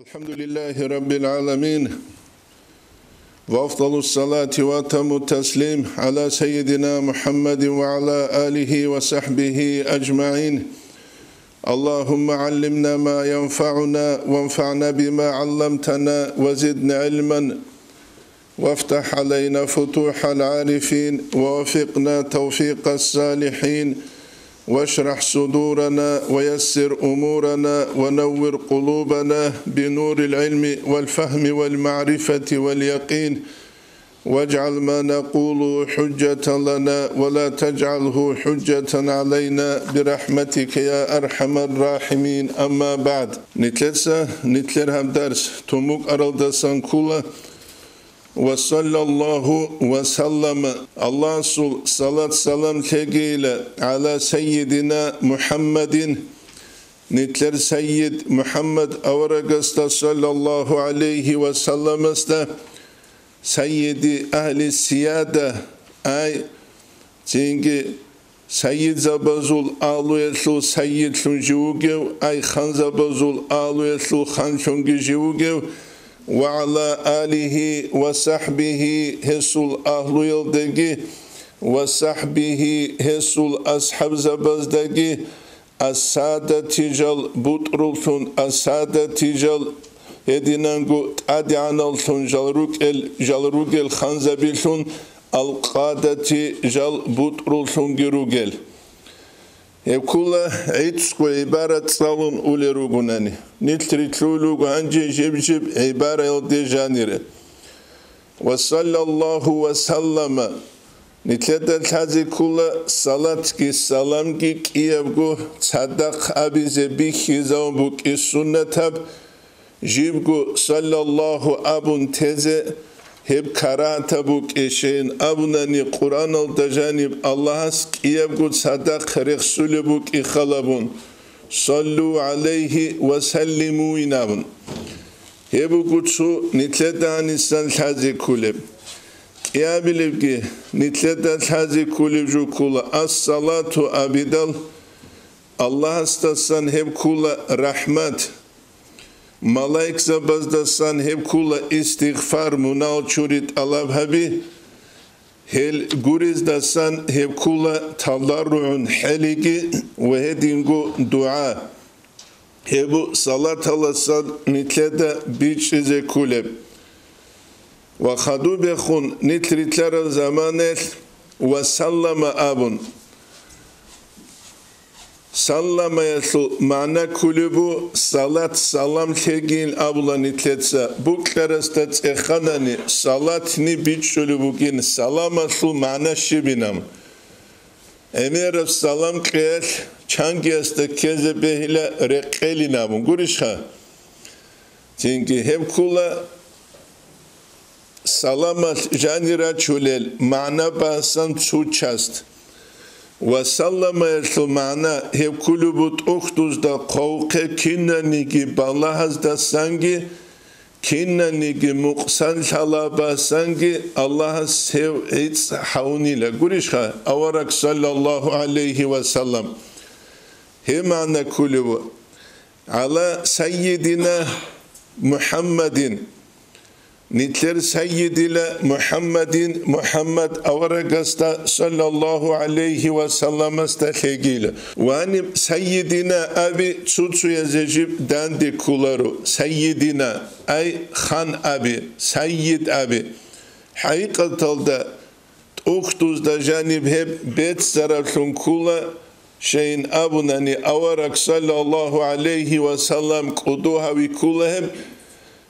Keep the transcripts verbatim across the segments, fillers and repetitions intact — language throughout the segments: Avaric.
الحمد لله رب العالمين، وأفضل الصلاة وأتم التسليم على سيدنا محمد وعلى آله وصحبه أجمعين. اللهم علمنا ما ينفعنا وانفعنا بما علمتنا وزدنا علما وافتح علينا فتوح العارفين، ووفقنا توفيق الصالحين، واشرح صدورنا، ويسر أمورنا، ونور قلوبنا بنور العلم والفهم والمعرفة واليقين، واجعل ما نقول حجة لنا، ولا تجعله حجة علينا، برحمتك يا أرحم الراحمين. أما بعد. Нилъеца, нилъер гьаб дарс тун букӀаралдасан ккола. Ва саллаллагьу ва саллама, Аллагьасул салат-салам лъегейила гӀала саййидина МухӀаммадин, нилъер саййид МухӀаммад аварагасда, саллаллагьу гӀалайгьи ва салламасда, саййиди агьли сияда, ай, цинги саййидзабазул агьлуялъул саййидлъун жив вугев, ай ханзабазул агьлуялъул ханлъунги жив вугев, ва гӀала алигьи ва сахӀбигьи, гьесул агьлуялдаги, ва сахӀбигьи, гьесул асхӀабзабаздаги, асадатижал бутӀруллъун, асадатижал гьединанго тӀадегӀаналлъун жал рукӀел, жал ругел ханзабилъун, алкъадати жал бутӀруллъунги ругел. Гьеб ккола гӀицӀго гӀибарат цӀалун улел ругонани. Нилъ рилълъулел руго гьанже жиб-жиб гӀибараялде жанире. Ва саллаллагьу ва саллама, нилъеда лъазе ккола салатги саламги кӀиябго цадахъ абизе бихьизабун букӀи суннатаб, жибго саллаллагьу абун тезе гьеб карагьатаб букӀищейин абунани, Къуръаналда жаниб Аллагьас кӀиябго цадахъ рехсулеб букӀи халабун, саллу гӀалайгьи ва саллимуин абун. Гьеб буго цо нилъеда гьанисан лъазе кколеб. КӀиабилебги нилъеда лъазе кколеб жо ккола, ас-салату абидал, Аллагьасдасан гьеб ккола рахӀмат. Малаикзабаздасан гьеб ккола истигъфар, мунагьал чури тӀалаб гьаби, гьел гурездасан гьеб ккола тадарругӀун хӀелиги ва гьединго дугӀа. Гьеб салаталасан нилъеда бичӀчӀизе кколеб. Ва хадубехун нилъ рилълъараб заманаялъ ва саллама абун. Салламаялъул магӀна кколеб бу, салат-салам лъегийин абула нилъеца, букӀарасда цӀеханани салатни бичӀчӀулеб бугин, саламалъул магӀна щибинаб? ГӀемераб салам кьеялъ чангиясда ккезе бегьила рекъелин абун, гурищха? Цинги гьеб ккола саламалъ жанир рачулел магӀна басан цо часть. Ва салламаялъул магӀна гьеб кколеб бу тӀохьдузда хъвавухъе кинаниги балагьаздасанги, кинаниги мукъсан лъалабасанги Аллагьас гьев гӀицӀ гьавунила, гурищха, авараг саллаллагьу гӀалайгьи ва саллам. Гьеб магӀна кколеб бу. ГӀала саййидина МухӀаммадин. Нилъер саййидила МухӀаммадин, МухӀаммад аварагасда саллаллагьу гӀалайгьи ва салламасда лъегийила. Ва гьаниб саййидина аби цо-цоязе жиб данде кколаро, саййидина, ай хан аби, саййид аби. ХӀакъикъаталда, тӀухьдузда жаниб гьеб беццараблъун ккола, щайин абунани, авараг саллаллагьу гӀалайгьи ва саллам кӀудо гьави ккола гьеб,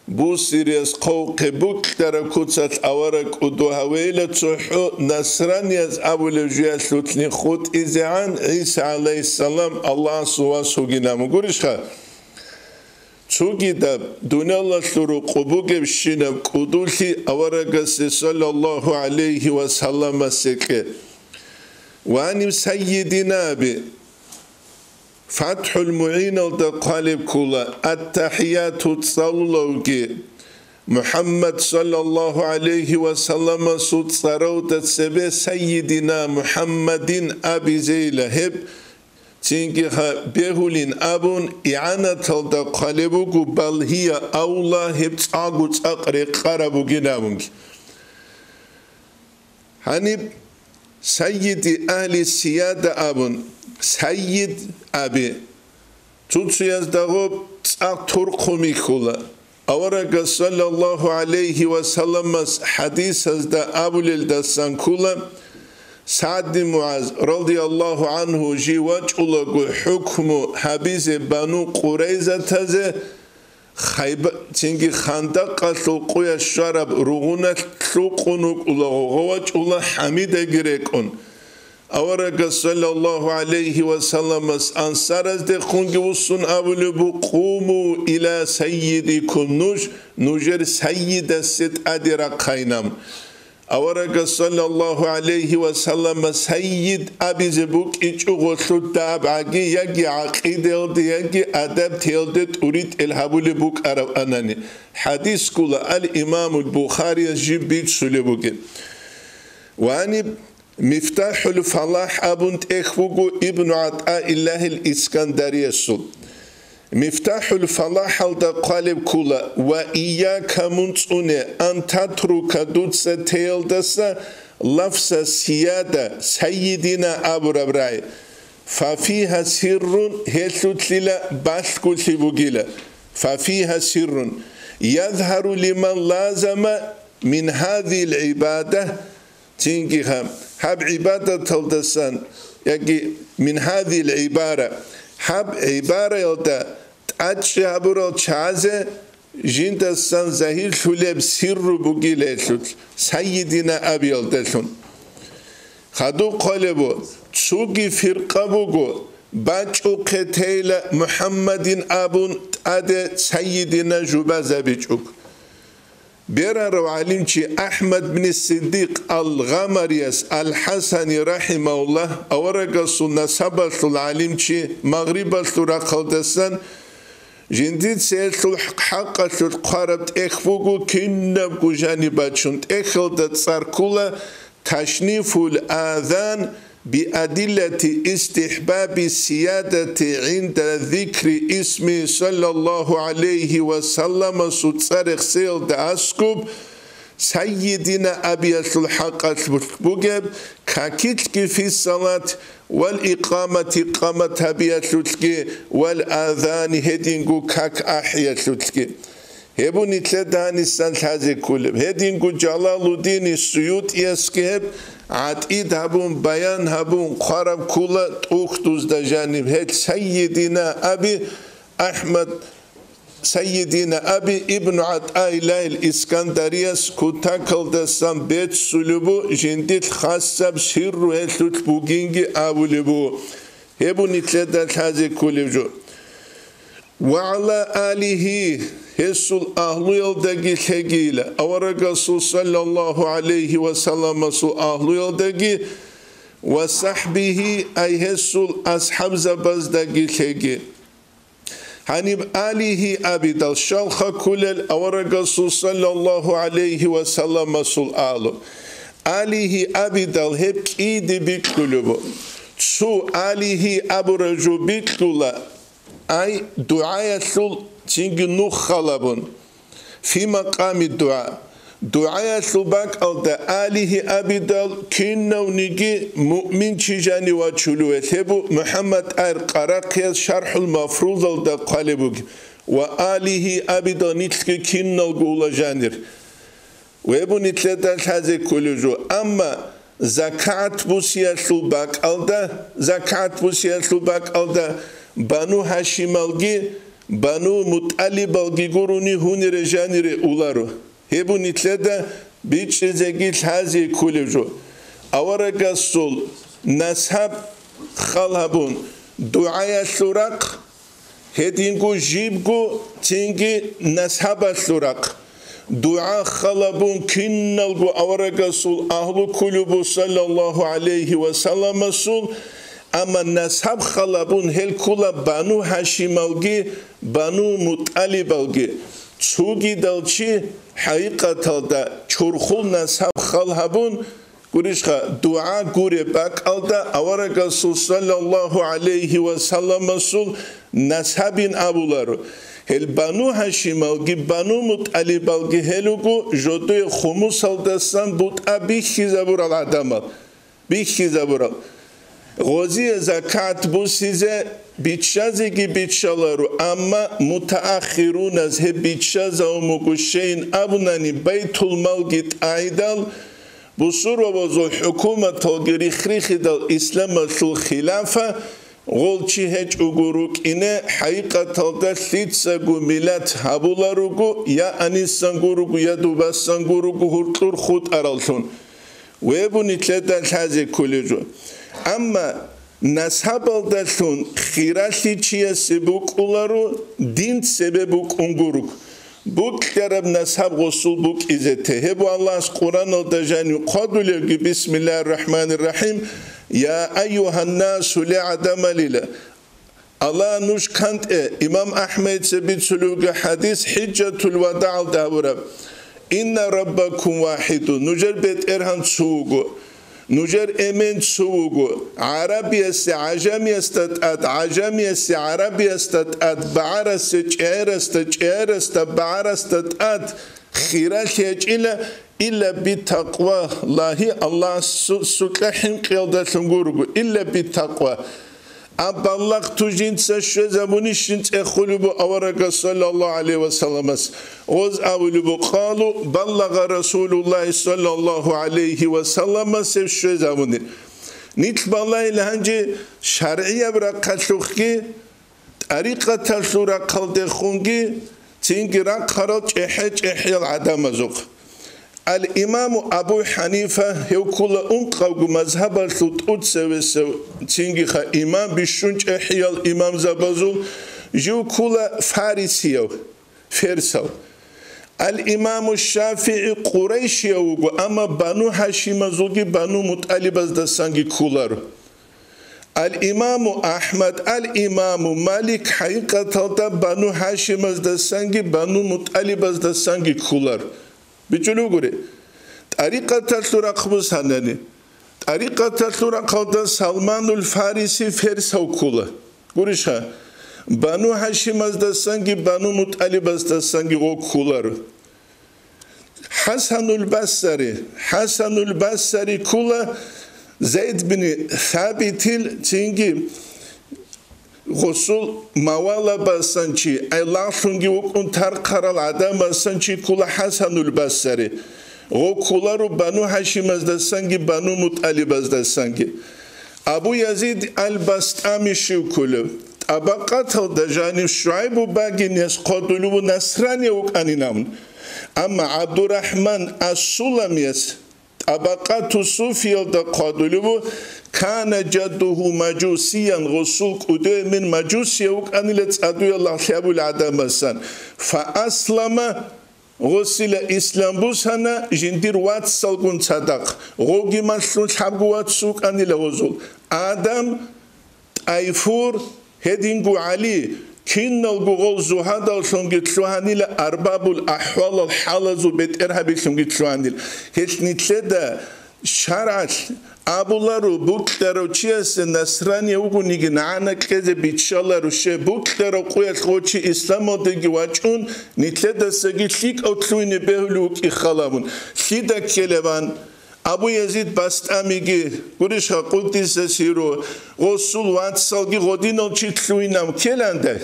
бусириялъ хъвавухъе букьараб куцалъ авараг кӀудо гьавейила цохӀо насранияз абулеб жуялъулъни хутӀизегӀан ГӀиса гӀалайгьиссалам Аллагьасул вас вугин абун, гурищха? Цогидаб дуниялалъул рукъу бугебщинаб кӀудулъи аварагасе саллаллагьу гӀалайгьи ва салламасе кье. Ва гьаниб саййидина аби. ФатхӀул МугӀиналда хъвалеб ккола, аттахӀияту цӀалулавги, МухӀаммад саллаллагьу гӀалайгьи ва салламасул цӀаравда цебе саййидина МухӀаммадин абизейила гьеб, цинги гьа бегьулин абун, игӀанаталда хъвалеб буго, бал гьия авла, гьеб цӀакъго цӀакъ рекъараб бугин абунги. Гьаниб саййиди агьли сияда абун, саййид аби. Цуцуязда гъоб цӀакъ турхъун бихьула. Аварагас саллаллаху гӀалайгьи ва салламас хӀадисазда абулелдасан ккола, СагӀд бин МугӀаз радияллаху гӀанху жив вачӀулаго хӀукму гьабизе Бану Къурайзатазе, Хайба-, цинги Хандакъалъул къоялъ щвараб ругъуналъ лъукъун вукӀула гъо-, гъо вачӀула хӀамидаги рекӀун. Аварагас саллаллаху гӀалайгьи ва салламас ансараздехунги вуссун абулеб бу: «Къуму иля саййидикум, нуж, нужер саййидасе тӀаде рахъайнам». Аварагас саллаллаху гӀалайгьи ва саллама саййид абизе букӀичӀого лъудаб гӀаги яги гӀакъидаялде, яги адаб теялде тӀуритӀел гьабулеб букӀараб анани, хӀадис ккола ал-Имамул Бухарияс жиб бицулеб бугеб. Ва гьаниб МифтахӀул Фалахь абун тӀехь буго Ибну ГӀатаиллагьил Искандариясул. МифтахӀул Фалахьалда хъвалеб ккола: «Ва ийяка, мун цӀуне, ан татрука, дуца теялдаса лафза сияда, саййидина абураб рагӀи. Фафиха сиррун, гьелъулъила балъголъи бугила. Фафиха сиррун. Язгьару лиман лазама мин гьазил гӀибада». Цинги гьаб, гьаб гӀибадаталдасан, яги мин гьазил гӀибара, гьаб гӀибараялда тӀадчӀи гьабурал чагӀазе жиндасан загьирлъулеб сирру бугилелъул, сайидина абиялдалъун. Хадуб хъвалебу, цоги фиркъа буго, бачӀухъе тейла МухӀаммадин абун тӀаде сайидина жубазабичӀого. Берарав гӀалимчи АхӀмад бин Сиддикъ ал-Гъамарияс ал-ХӀасани рахӀимагьуллагь, аварагасул насабалъул гӀалимчи, Магърибалъул рахъалдасан, жиндица гьелъул хӀакъалъулъ хъвараб тӀехь буго, кинабго жаниб бачун тӀехьалда цӀар ккола, Ташнифул азан биадиллати истихӀбаби сиядати гӀинда зикри исми саллаллаху гӀалайгьи ва салламасул цӀар рехсеялда аскӀуб, сайидина абиялъул хӀакъалъулъ бугеб, какилъги фиссалат, вал икъамати къамат гьабиялъулъги, вал азани гьединго как ахӀиялъулъги. Гьеб нилъеда гьанисан лъазе кколеб. Гьединго Жалалуддини СуютӀиясги гьеб гӀатӀид гьабун, баян гьабун хъвараб ккола тӀухьдузда жаниб. Гьел Сайидина Аби АхӀмад, Сайидина Аби Ибну ГӀатӀаиллагьил Искандарияс кутакалдасан беццулеб бу, жиндилъ хасаб сирру гьелъулъ бугинги абулеб бу. Гьеб нилъеда лъазе кколеб жо. Ва гӀала алихи, гьесул агьлуялдаги лъегийила, аварагасул саллаллаху гӀалайгьи ва салламасул агьлуялдаги, ва сахӀбихи, ай гьесул асхӀабзабаздаги лъеги. Гьаниб алихи абидал щалха кколел аварагасул саллаллаху гӀалайгьи ва салламасул агьлу. Алихи абидал гьеб кӀиде бикьулеб бу. Цо алихи абураб жо бикьула, Ай, дугӀаялъул цинги нух халабун. Фи макъами дугӀа. ДугӀаялъул бакӀалда алихи абидал кинавниги муъминчи жанив вачулев гьеб бу МухӀаммад ТӀагьир Къарахъияс ШархӀул Мафрузалда хъвалеб буги. Ва алихи абидал нилъги киналго ула жанир. Гьеб нилъеда лъазе кколеб жо. Амма закагӀат бусиялъул бакӀалда, закагӀат бусиялъул бакӀалда Бану Гьашималги, Бану МутӀалибалги гурони гьунире-жанире уларо. Гьеб нилъеда бичӀчӀизеги лъазе кколеб жо. Аварагасул насаб хал гьабун, дугӀаялъул рахъ, гьединго жибго цинги насабалъул рахъ. ДугӀа халабун киналго аварагасул агьлу кколеб бу саллаллаху гӀалайгьи ва салламасул, амма насаб халабун гьел ккола Бану Гьашималги, Бану МутӀалибалги. Цогидал чи хӀакъикъаталда чорхол насаб хал гьабун, Гурищха, дугӀа гуреб бакӀалда аварагасул саллаллагьу гӀалайгьи ва салламасул насабин абуларо. Гьел Бану Гьашималги Бану МутӀалибалги гьел руго жодое хумусалдасан бутӀа бихьизабурал гӀадамал. Бихьизабурал. Гъозие закат бусизе биччазеги биччаларо, амма мутаахируназ гьеб биччазавун буго щейин абунани, байтулмалги тӀайдал, бусурбабазул хӀукуматалги рихх-рихидал исламалъул хилафа гъол чи гьечӀого рукӀине, хӀакъикъаталда лъицаго миллат гьабуларуго, я анисанго руго, я дубасанго руго гьуркьур хутӀараллъун. Вебу нилъеда лъазе кколеб жо. Амма насабалдалъун хиралъи чиясе букӀуларо, дин цебе букӀун гуруг. Букьараб насаб гъосул букӀизе те. Гьеб Аллагьас Къураналда жанив хъвадулевги: «Бисмиллагьир рахӀманир рахӀим, я айюгьаннасу», ле гӀадамалила. Аллагь, нуж кантӀе, имам АхӀмадица бицулевги хӀадис, ХӀижжатул вадагӀалда гьабураб: «Инна раббакум вахӀидун», нужер БетӀергьан цо вуго, нужер эмен цо вуго, гӀарабиясе гӀажамиясда тӀад, гӀажамиясе гӀарабиясда тӀад, багӀарасе чӀегӀерасда, чӀегӀерасда багӀарасда тӀад хиралъи гьечӀила, илла битакъваллагьи, Аллагьасукьа хӀинкъиялдалъун гурого, илла битакъва. Аб балагъту жинца щвезабунищин цӀехулеб буго аварагас саллаллагьу гӀалайгьи вассаламас. Гъоз абулеб буго: «Къалу, баллагъа Расулуллагьи саллаллагьу гӀалайгьи вассаламас гьеб щвезабуни». Нилъ балайила гьанже шаргӀияб рахъалъухъги, тӀарикъаталъул рахъалдехунги цинги рахъарал чӀехӀе-чӀехӀиял гӀадамазухъ. Ал-Имаму Абу ХӀанифа, гьев ккола ункъавго мазгьабалъул тӀоцевесев, цингиха имам, бищун чӀехӀиял имамзабазул жив ккола фарисияв, ферсав. Ал-Имаму ШафигӀи къурайшияв вуго, амма Бану ХӀашимазулги Бану МутӀалибаздасанги кколаро. Ал-Имаму АхӀмад, Ал-Имаму Малик хӀакъикъаталда Бану ХӀашимаздасанги Бану МутӀалибаздасанги кколар. БичӀулев гури, тӀарикъаталъул рахъ бусанани, тӀарикъаталъул рахъалда Салманул Фариси ферсав ккола. Гурищха, Бану ХӀашимаздасанги Бану МутӀалибаздасанги гъо кколар. ХӀасанул Басари, ХӀасанул Басари ккола Зайд бин Сабитил, цинги гъосул мавалабасан чи, гӀелалъунги вукӀун тархъарал гӀадамасан чи ккола ХӀасанул Басари. Гъо кколаро Бану ХӀашимаздасанги Бану МутӀалибаздасанги. Абу Язид ал-Бастами щив кколев? ТӀабакъаталда жанив ШугӀайбу багинияс хъодулев насранияв вукӀанин абун. Амма ГӀабдурахӀман ас-Суламияс ТӀабакъату Суфиялда хъвадулев ву, кана жаддугьу мажусиян, гъосул кӀудев эмен мажусияв вукӀанила цӀадуялда лагълъи гьабулел гӀадамасан. Фа аслама, гъосила ислам бусана, жиндир вацалгун цадахъ, гъоги малъун лъабго вац вукӀанила гъозул: Адам, ТӀайфур, гьединго ГӀали, киналго гъол зугьадаллъунги лъугьанила арбабул ахӀвалал хӀалазул бетӀергьабилъунги лъугьанила. Гьелъ нилъеда шаргӀалъ абуларо, букьарав чиясе насрани вугониги нагӀана кьезе биччаларо, щай букьарав къуялъ гъо чи исламалдеги вачӀун, нилъедасаги лъикӀав лъугьине бегьулев вукӀин халабун. Лъида ккелебан? Абу Язид Бастамиги, гурищха, къуддиса сирругьу, гъосул вацалги гъодинал чи лъугьинав ккеландай,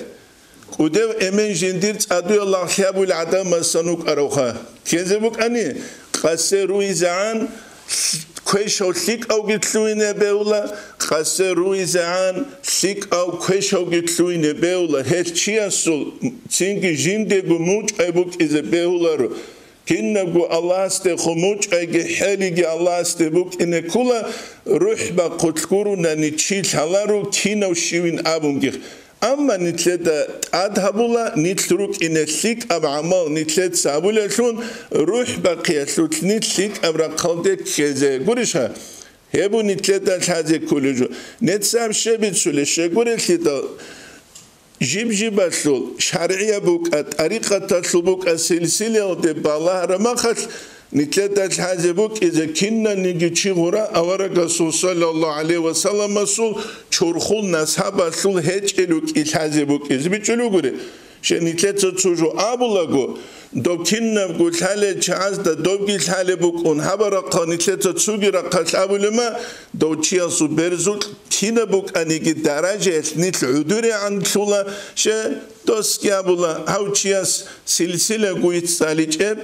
кӀудев эмен жиндир цӀадуялда лагълъи гьабулел гӀадамасан вукӀаравха. Ккезе букӀани, къасе руизегӀан квешав лъикӀавги лъугьине бегьула, къасе руизегӀан лъикӀав квешавги лъугьине бегьула, гьелъ чиясул цинги жиндего мучӀай букӀизе бегьуларо. Кинабго Аллагьасде хъумучӀайги хӀелиги Аллагьасде букӀине ккула, рухӀ бахъулъ гурунани чи лъаларо кинав щивин абунги. Амма нилъеда тӀад гьабула, нилъ рукӀине лъикӀаб гӀамал нилъеца гьабулелъун, рухӀ бахъиялъулъ нилъ лъикӀаб рахъалде ккезе. Гурищха? Гьеб нилъеда лъазе кколеб жо. Нецаб щиб бицулеб, щегурелъидал, жиб-жибалъул шаргӀияб букӀа, тӀарикъаталъул букӀа силсилаялде балагьараб махалъ, Нилъеда лъазе букӀизе кинаниги чи гъура аварагасул саллаллагьу гӀалайгьи ва салламасул чорхол насабалъул гьечӀел рукӀи лъазе букӀизе бичӀчӀул бугури. Щай нилъеца цо жо абулаго, дов кинабго лъалел чагӀазда довги лъалеб букӀун, гьаб рахъа нилъеца цоги рахъалъ абулема, дов чиясул берзукь кинаб букӀаниги даражаялъ нилъ гӀодорегӀан лъула, щай досги абула, гьав чияс силсила гуй цӀаличӀеб,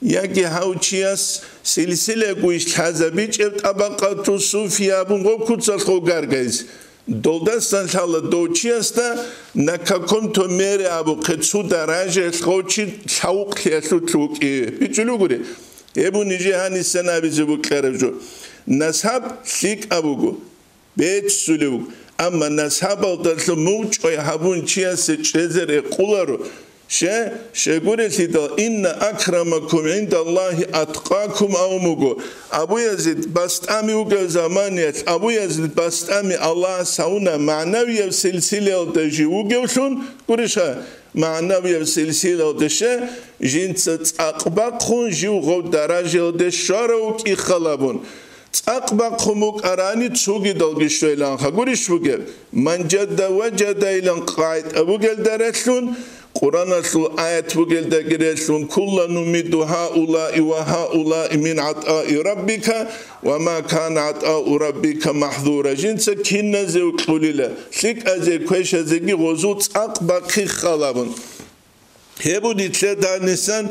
яги гьав чияс силсила гуй лъазабичӀеб тӀабакъату суфия абун гъоб куцалъ гъов гаргайз. Долдасан лъала дов чиясда на каком-то мере абухъе цо даражаялъ гъов чи лъавукълъиялъулъ вукӀи. БичӀчӀул бугури. Гьеб нижее гьанисан абизе букӀараб жо. Насаб лъикӀаб буго. Беццулев, амма насабалдалъун мугъчӀвай гьабун чиясе чӀезе рекъоларо. Щай, щайгурелъидал, «Инна акрамакум гӀиндаллагьи аткъакум» абун буго. Абу Язид Бастами вугев заманиялъ Абу Язид Бастами Аллагьас гьавуна магӀнавияб силсилаялда жив вугевлъун, гурищха, магӀнавияб силсилаялда, щай, жинца цӀакъ бахъун жив гъов даражаялде щварав вукӀи халабун. ЦӀакъ бахъун букӀарани, цогидалги щвеланха гурищ бугеб? «Ман жадда важадда» илан къагӀида бугелда релълъун, Къуръаналъул аят бугелдаги релълъун, «Куллан нумидду гьаулаи ва гьаулаи мин гӀатӀаи раббика, ва ма кана гӀатӀау раббика махӀзура». Жинца киназе укьулила, лъикӀазе, квешазеги гъозул цӀакъ бахъи халабун. Гьеб нилъеда гьанисан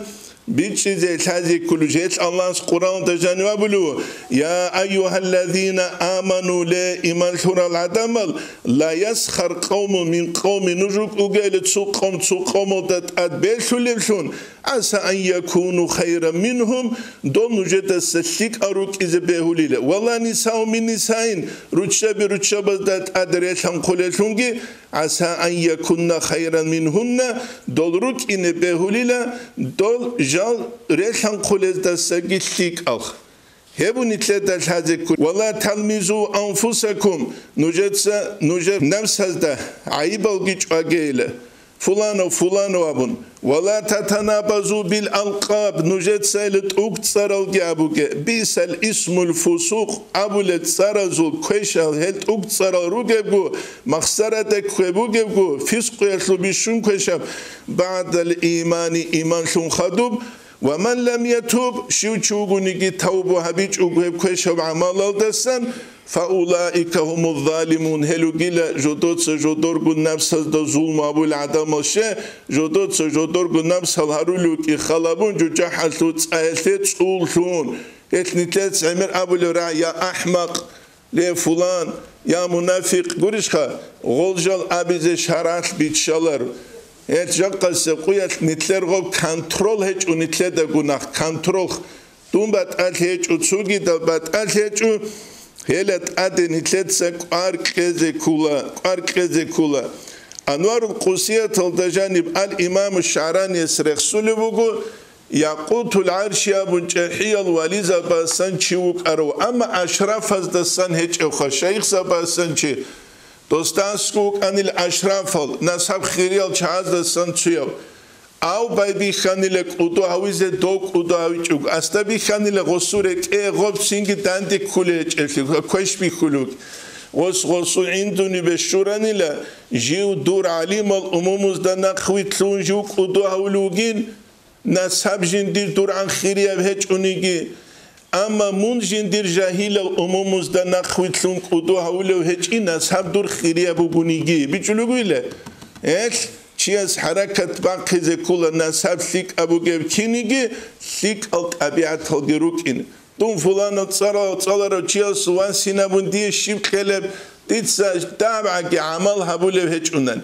бичӀчӀизе лъазе кколеб жо. Гьелъ Аллагьас Къуръаналда жаниб абулеб: «Я айюгьаллазина аману», ле, иман лъурал гӀадамал, «ла ясхар къавмун мин къавмин», нуж рукӀугейила цо къавм цо къавмалда тӀад белъулеблъун, «гӀаса ан якуну хайран мингьум», дол нужедаса лъикӀал рукӀизе бегьулила, «ва ла нисаун мин нисаин», руччаби руччабазда тӀад релъанхъулеллъунги, «гӀаса ан якунна хайран мингьунна», дол рукӀине бегьулила, дол жал релъанхъулездасаги лъикӀал. Гьеб нилъеда лъазе кколеб. «Ва ла талмизу анфусакум», нужеца нужер напсазда гӀайибалги чӀвагейила, «фуланов, фуланов» абун. «Ва ла татанабазу бил алкъаб», нужеца ила тӀугцӀаралги абуге. «Бисал исмул фусукъ» абулел цӀаразул квешал гьел тӀугцӀарал ругебго, махсарада ккве бугебго, фискъуялъул бищун квешаб, «багӀдал имани», иманлъун хадуб. «Ва ман лам ятуб», щив чи вугониги тавбу гьабичӀого гьеб квешаб гӀамалалдасан, «фаулаика гьумуз-залимун», гьел ругила жодоца жодорго напсазда зулму гьабул гӀадамал. Щай, жодоца жодорго напсал гьарулев вукӀи халабун жужахӀалъул цӀаялъе цӀуллъун. Гьелъ нилъеца гӀемер абулеб рагӀи: «Я ахӀмакъ, ле фулан, я мунафикъ», гурищха, гъол жал абизе шаргӀалъ биччалар. Гьелъ жакъасеб къуялъ нилъер гъоб контрол гьечӀо, нилъеда гунагь, контрол. Дун батӀалъи гьечӀо, цогидал батӀалъи гьечӀо, гьела тӀаде нилъеца кӀвар кьезе ккола, кӀвар кьезе ккола. Анварул Къусияталда жаниб ал-Имаму ШагӀранияс рехсулеб буго, Якъутул ГӀарши абун чӀехӀиял вализабасан чи вукӀарав, амма ашрафаздасан гьечӀевха, шайихзабасан чи. Досдасго вукӀанил ашрафал, насаб хириял чагӀаздасан цояв. Ав байбихьанила кӀуду гьавизе дов кӀуду гьавичӀого, асда бихьанила гъосул рекӀее гъоб цинги данде ккулей гьечӀеблъи, квеш бихьулев вугев. Гъос гъосул гӀиндунибе щуранила, жив дур гӀалимал умумузда нахъвилълъун жив кӀуду гьавулев вугин, насаб жиндир дургӀан хирияб гьечӀониги, амма мун жиндир жагьилал умумузда нахъвилълъун кӀуду гьавулев гьечӀин, насаб дур хирияб бугониги. БичӀчӀулеб бугила? Гьелъ чияс хӀаракат бахъизе ккола, насаб лъикӀаб бугеб киниги, лъикӀал тӀабигӀаталги рукӀин. Дун фуланав цӀарал-, цӀаларав чиясул васинабун дие щиб кьелеб, дица дагӀбаги гӀамал гьабулев гьечӀунан.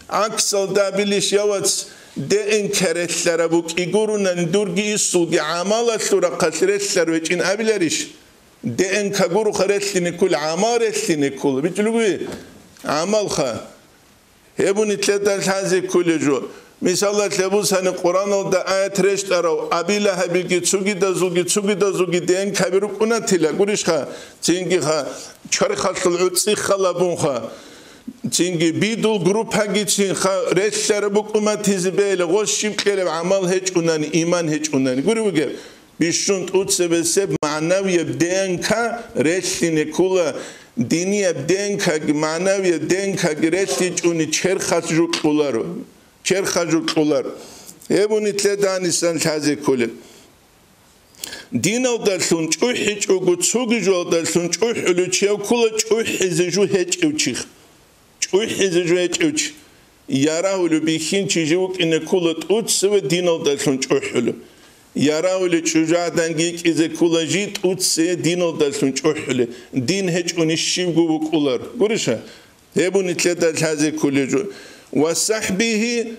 ГӀаксалда билищ, я вац, ДНК релълъараб букӀи гурунан, дурги исулги гӀамалалъул рахъалъ релълъарав гьечӀин абиларищ? ДНК гуроха релълъине ккола, гӀамал релълъине ккола. БичӀчӀулеб бугеб? ГӀамалха. Гьеб нилъеда лъазе кколеб жо. Мисалалъе бусани, Къуръаналда аят рещтӀарав Аби Лагьабиги цогидазулги, цогидазулги ДНК-би рукӀунатила, гурищха, цинги ха, чорхалъул гӀуцӀи халабунха, цинги бидул группагицин ха, релълъараб букӀунатизе бегьила, гъос щиб кьелеб гӀамал гьечӀунани, иман гьечӀунани. Гури вугеб? бищун тӀуцебесеб магӀнавияб Д Н К релълъине ккола, динияб Д Н К-ги, магӀнавияб Д Н К-ги релълъичӀони черхалъ жо кьоларо. Черхалъ жо кьоларо. Гьеб нилъеда гьанисан лъазе кколеб. Диналдалъун чӀухӀичӀого, цоги жоялдалъун чӀухӀулев чияв ккола чӀухӀизе жо гьечӀев чи. ЧӀухӀизе жо гьечӀев чи. Ярагьулев бихьинчи жив вукӀине ккола тӀуцеве диналдалъун чӀухӀулев. Ярагьулев чӀужугӀаданги йикӀизе ккола жий тӀуцее диналдалъун чӀухӀулев. Дин гьечӀони щивго вукӀулар. Гуриша? Гьеб нилъеда лъазе кколеб жо. Ва сахӀбигьи,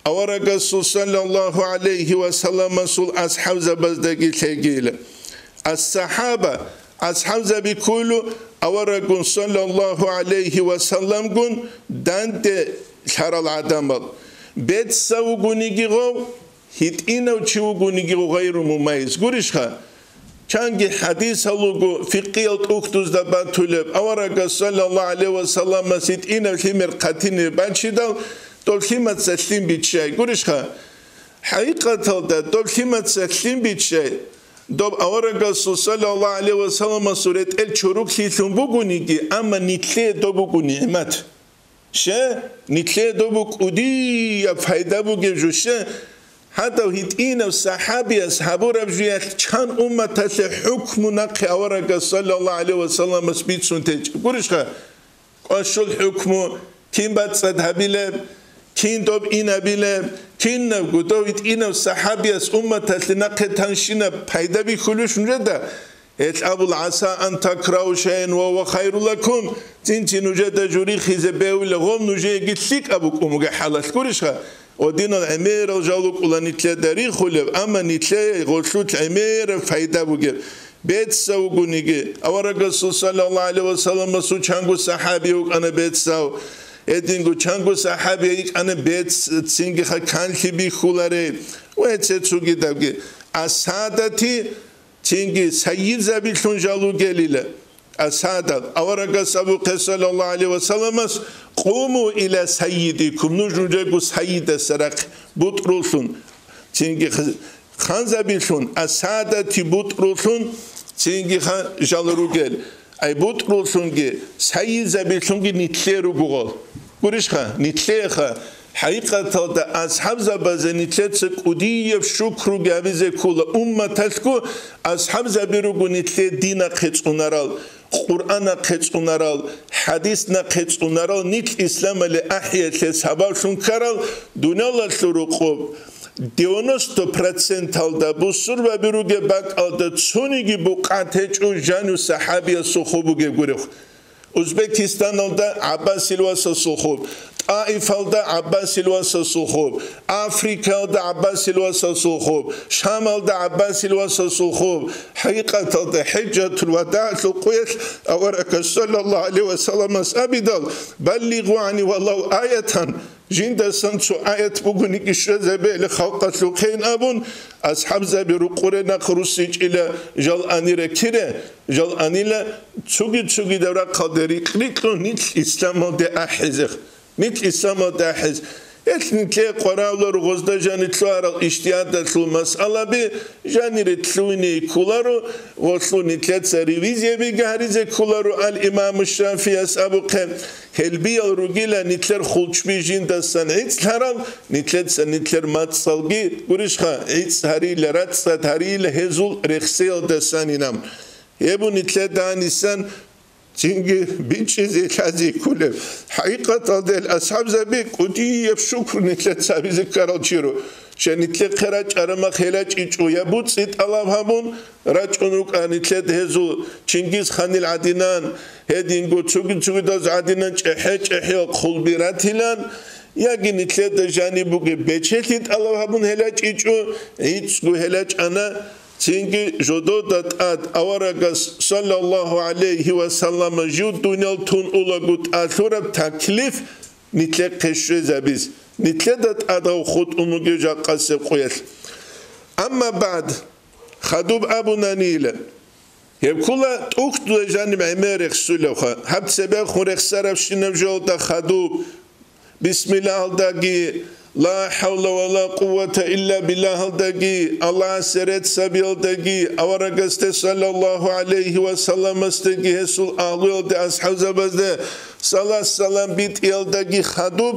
аварагасул саллаллагьу гӀалайгьи ва салламасул асхӀабзабаздаги лъегийила. Ас-сахӀаба, асхӀабзаби кколу аварагун саллаллагьу гӀалайгьи ва салламгун данде лъарал гӀадамал. Бецав вугониги гъов, гьитӀинав чи вугониги гъов гъайру мумайиз. Гурищха? Чанги хӀадисал руго, фикъиял тӀухьдузда батулеб, аварагас саллаллагьу гӀалайгьи ва салламас гьитӀинав лъимер хъатине бачидал, доб лъимаца лъим биччай. Гурищха? ХӀакъикъаталда доб лъимаца лъим биччай, доб аварагасул саллаллагьу гӀалайгьи ва салламасул ретӀел чороклъилъун бугониги, амма нилъее доб буго нигӀмат. Ще, нилъее доб буго кӀудияб пайда бугеб жо, ще, гьадав гьитӀинав сахӀабияс гьабураб жоялъ чан умматалъе хӀукму нахъе аварагас саллаллагьу гӀалайгьи ва салламас бицун течӀеб. Гурищха? Къвашул хӀукму, кин бацӀцӀад гьабилеб, кин доб инабилеб, кинабго дов гьитӀинав сахӀабияс умматалъе нахъе танщинаб пайда бихьулищ нужеда? Гьелъ абула: «ГӀаса ан такрагьу шайан ва гьува хайру лакум». Цинци нужеда жо рихизе бегьула, гъов нужееги лъикӀаб букӀун бугеб хӀалалъ. Гурищха? О, динал гӀемерал жал рукӀула нилъеда рихулеб, амма нилъее гъолъул гӀемераб пайда бугеб. Бецав вугониги, аварагасул саллаллагьу гӀалайгьи ва салламасул чанго сахӀаби вукӀана бецав. Гьединго чанго сахӀаби йикӀана бец, цинги ха канлъи бихьуларей. Ва гьеце цогидабги. Асадати, цинги сайидзабилъун жал ругелила. Асадал, аварагас абухъе саллаллагьу гӀалайгьи ва салламас: «Къуму иля сайидикум», нуж нужего сайидаса рахъе, бутӀруллъун. Цинги х-, ханзабилъун, асадати бутӀруллъун, цинги ха жал ругел. Ай бутӀруллъунги, сайидзабилъунги нилъе ругогъал. Гурищха, нилъеха, хӀакъикъаталда асхӀабзабазе нилъеца кӀудияб шукруги гьабизе ккола, умматалъго асхӀабзаби руго нилъе динахъе цӀунарал, Къуръанахъе цӀунарал, хӀадиснахъе цӀунарал, нилъ исламалде ахӀиялъе сабаблъун ккарал, дуниялалъул рокъоб девяносто проценталда бусурбаби ругеб бакӀалда цониги букъат гьечӀо жанив сахӀабиясул хоб бугеб гурехъ. Узбекистаналда ГӀаббасил васасул хоб, ТӀаифалда ГӀаббасил васасул хоб, Африкалда ГӀаббасил васасул хоб, Шамалда ГӀаббасил васасул хоб. ХӀакъикъаталда ХӀижжатул вадагӀалъул къоялъ аварагас саллаллагьу гӀалайгьи ва салламас абидал: «Баллигъу гӀанни валав аятан», жиндасан цо аят бугониги щвезабейила халкъалъухъейин абун, асхӀабзаби рукъуре нахъ руссичӀила жал анира кире. Жал анила цоги-цогидаб рахъалде рикь-рикьун нилъ исламалде ахӀизе. Нилъ исламалде ахӀизе. Гьелъ нилъее къваралъур гъозда жанир лъугьарал ижтигьадалъул масъалаби жанире лъугьине кколаро, гъолъул нилъеца ревизияби гьаризе кколаро ал-Имаму ШафигӀияс абухъе. Гьелбиял ругила нилъер хулчби жиндасан гӀицӀлъарал, нилъеца нилъер мацӀалги, гурищха, гӀицӀ гьарила, рацӀцӀад гьарила гьезул рехсеялдасанинаб. Гьеб нилъеда гьанисан цинги бичӀчӀизе лъазе кколеб. ХӀакъикъаталда гьел асхӀабзаби кӀудияб шукру нилъеца гьабизе ккарал чиро. Щай нилъехъе рачӀараб мах гьелачӀичӀо я буцӀи тӀалаб гьабун, рачӀун рукӀа нилъеда гьезул Чингизханил гӀадинан, гьединго цоги-цогидаз гӀадинан чӀехӀе-чӀехӀиял хъулби ратилан, яги нилъеда жаниб бугеб бечелъи тӀалаб гьабун гьелачӀичӀо, гӀицӀго гьелачӀана, цинги жодода тӀад аварагас саллаллагьу гӀалайгьи ва саллама жив дуниял тун улаго тӀалъураб таклиф нилъехъе щвезабиз, нилъеда тӀадав хутӀун бугеб жакъасеб къоялъ. Амма багӀд, хадуб абунанила, гьеб ккола тӀухьдузда жаниб гӀемер рехсулевха, гьаб цебехун рехсарабщинаб жоялда хадуб, бисмиллагьалдаги, Ла хӀавла ва ла къуввата илла биллагьалдаги, Аллагьасе рецц гьабиялдаги, аварагасде саллаллагьу гӀалайгьи ва салламасдаги, гьесул агьлуялде, асхӀабзабазде салат-салам битӀиялдаги хадуб,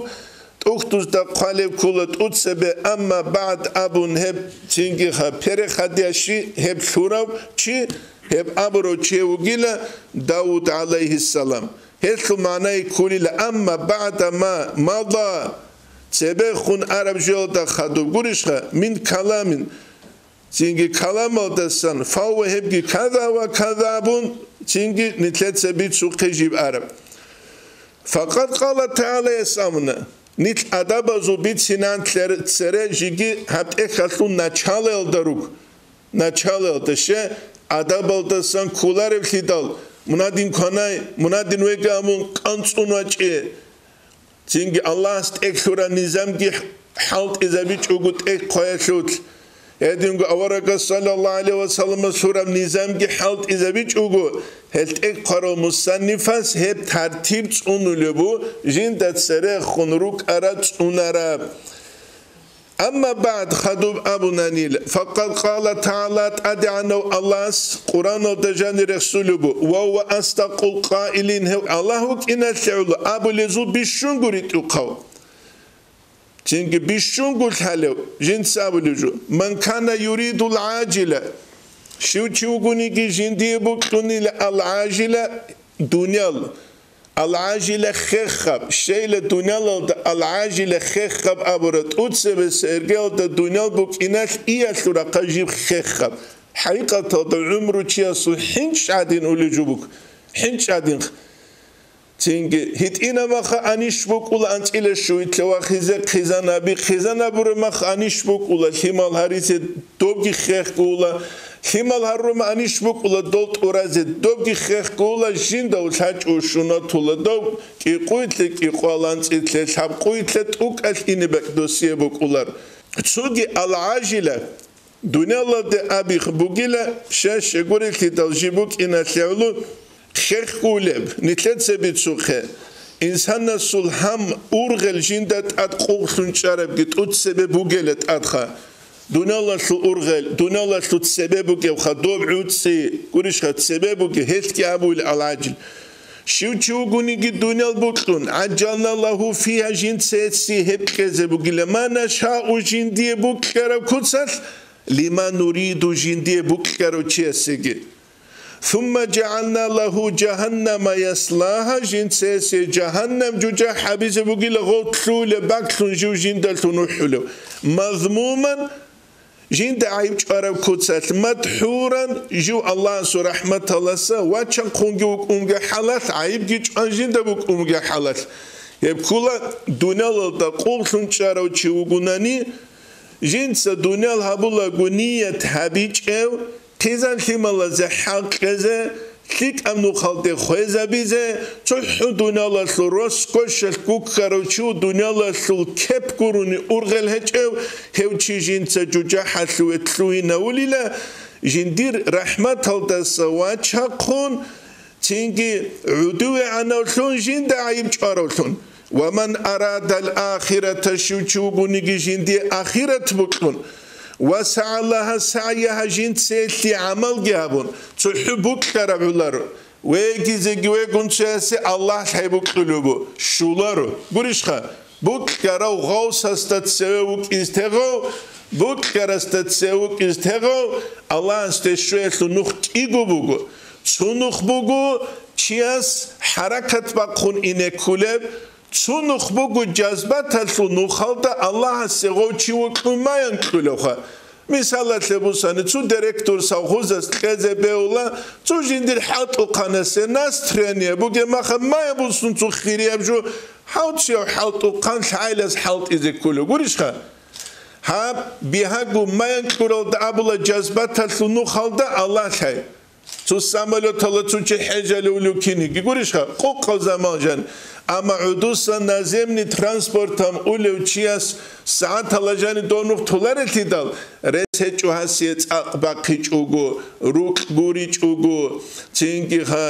тӀухьдузда хъвалеб ккола тӀуцебе, амма багӀд абун гьеб цинги ха, перехадя щи, гьеб лъурав чи, гьеб абурав чи вугила Давуд гӀалайгьиссалам. Гьелъул магӀнае кколила, амма багӀда ма мада, цебехун араб жоялда хадуб гурищха, мин каламин, цинги каламалдасан, фавва гьебги каза ва казабун, цинги нилъеца бицухъе жиб араб. Факъат къала тагӀала ясамуна, нилъ адабазул бицинан цере жиги гьаб тӀехьалъул началаялда руг. Началаялда ще адабалдасан кколаревлъидал, мунадин кванай, мунадин вега абун кӀанцӀун вачӀе. Цинги Аллагьас тӀеглъураб низамги хӀалтӀизабичӀого тӀехъваялъулъ. Гьединго аварагас саллаллагьу гӀалайгьи ва салламас лъураб низамги хӀалтӀизабичӀого, гьел тӀехъварав мусаннифас гьеб тартиб цӀунулеб бу, жинда церехун рукӀараб цӀунараб. Амма багӀд хадуб абунанил, факъад къала тагӀала, ТӀадегӀанав Аллагьас Къуръаналда жанир рехсулеб бу, ва гьува асдакъул къаилин, гьев Аллагь вукӀиналъе гӀоло абулезул бищунго ритӀухъав. Цинги бищунго лъалев жинца абулеб жо, ман кана юридул гӀажила, щив чи вугониги жиндие букьунила ал гӀажила, дуниял, ал-гӀажила хехаб, щейла дуниялалда ал-гӀажила хехаб абура, тӀуцебе сергеялда дуниял букӀиналъ иялъул рахъа жиб хехаб. ХӀакъикъаталда гӀумру чиясул хӀинчӀ гӀадин улел жубук, хӀинчӀ гӀадин. Цинги, гьитӀинабаха анищ букӀула анцӀила щуйтлъа вахизе, хъизанаби, хъизанабура мах анищ букӀула лъимал гьаризе, добги хехгула, лъимал гьаррума анищ букӀула дол тӀуразе, добги хехгула, жинда лъачӀо шунатула доб, кӀикъуйлъе кӀикъвал анцӀилъе, лъабкъуйлъе тӀукӀалъ ине бакӀ досие букӀулар. Цоги ал-гӀажила, дуниялалде абихъ бугила, щай-щегорилъидал жи букӀиналъе гӀоло, хехгулеб, нилъеца бицухъе, инсанасул гьам ургъел жинда тӀад къугълъун чӀарабги тӀуцебе бугела тӀадха. Дуниялалъул ургъел, дуниялалъул цебе бугебха, доб гӀуцӀи, гурищха, цебе бугеб, гьелъги абуил ал-гӀажил. Щив чи вугониги дуниял букьун, гӀаджална лагьу фигьа, жинцеси гьеб кьезе бугила, ма нашау, жиндие букьараб куцалъ, лима нуриду, жиндие букьарав чиясеги. Сумма жагӀална лагьу жагьаннама яслагьа, жинцасе жагьаннам жужахӀ гьабизе бугила гъов лъугьулеб бакълъун жив жиндалъун вухӀулев. Мазмуман, жинда гӀайиб чӀвараб куцалъ, мадхӀуран, жив Аллагьасул рахӀматаласа вачахъунги вукӀунги хӀалалъ, гӀайибги чӀван жинда букӀунги хӀалалъ. Гьеб ккула дуниялалда къугълъун чӀарав чи вугунани, жинца дуниял гьабулаго ният гьабичӀев, хъизан-лъималазе хӀал кьезе, лъикӀаб нухалде хвезабизе, цохӀо дуниялалъул роскошалъ гуккарав чи, дуниялалъул кеп гурони ургъел гьечӀев, гьев чи жинца жужахӀалъуве лъугьинавулила, жиндир рахӀматалдаса вачахъун, цинги гӀудувегӀанавлъун жинда гӀайиб чӀваравлъун. Ва ман арадал ахирата, щив чи вугониги жиндие ахират букьун, ва сагӀа лагьа сагӀяха, жинцеялъе гӀамалги гьабун, цохӀо букьараб гӀоларо. Вегизеги вегун цоясе Аллагь лъай букьулеб бу, щуларо. Гурищха, букьарав гъавсасда цеве вукӀиз тегъав, букьарасда цеве вукӀиз тегъав, Аллагьасде щвеялъул нух кӀиго буго. Цо нух буго, чияс хӀаракат бахъун ине кколеб, цо нух буго жазбаталъул нухалда Аллагьасе гъов чи вукьун маян кьулевха. Мисалалъе бусани, цо директор совхозас кьезе бегьула, цо жиндир хӀалтӀухъанасе настроение бугеб маха мая бусун цо хирияб жо, гьав чияв хӀалтӀухъан лъагӀалас хӀалтӀизе кколев гурищха? Гьаб, бигьагу маян кьуралда абула жазбаталъул нухалда Аллагь лъай. Цо самолеталда цо чи хӀежалев вугев киниги гурищха, къокъав заман жан. Амма гӀудусан наземный транспортан улев чияс сагӀатала жани дов нух толарелъидал, рес гьечӀо гьасие цӀакъ бахъичӀого, рукь гуричӀого, цинги ха,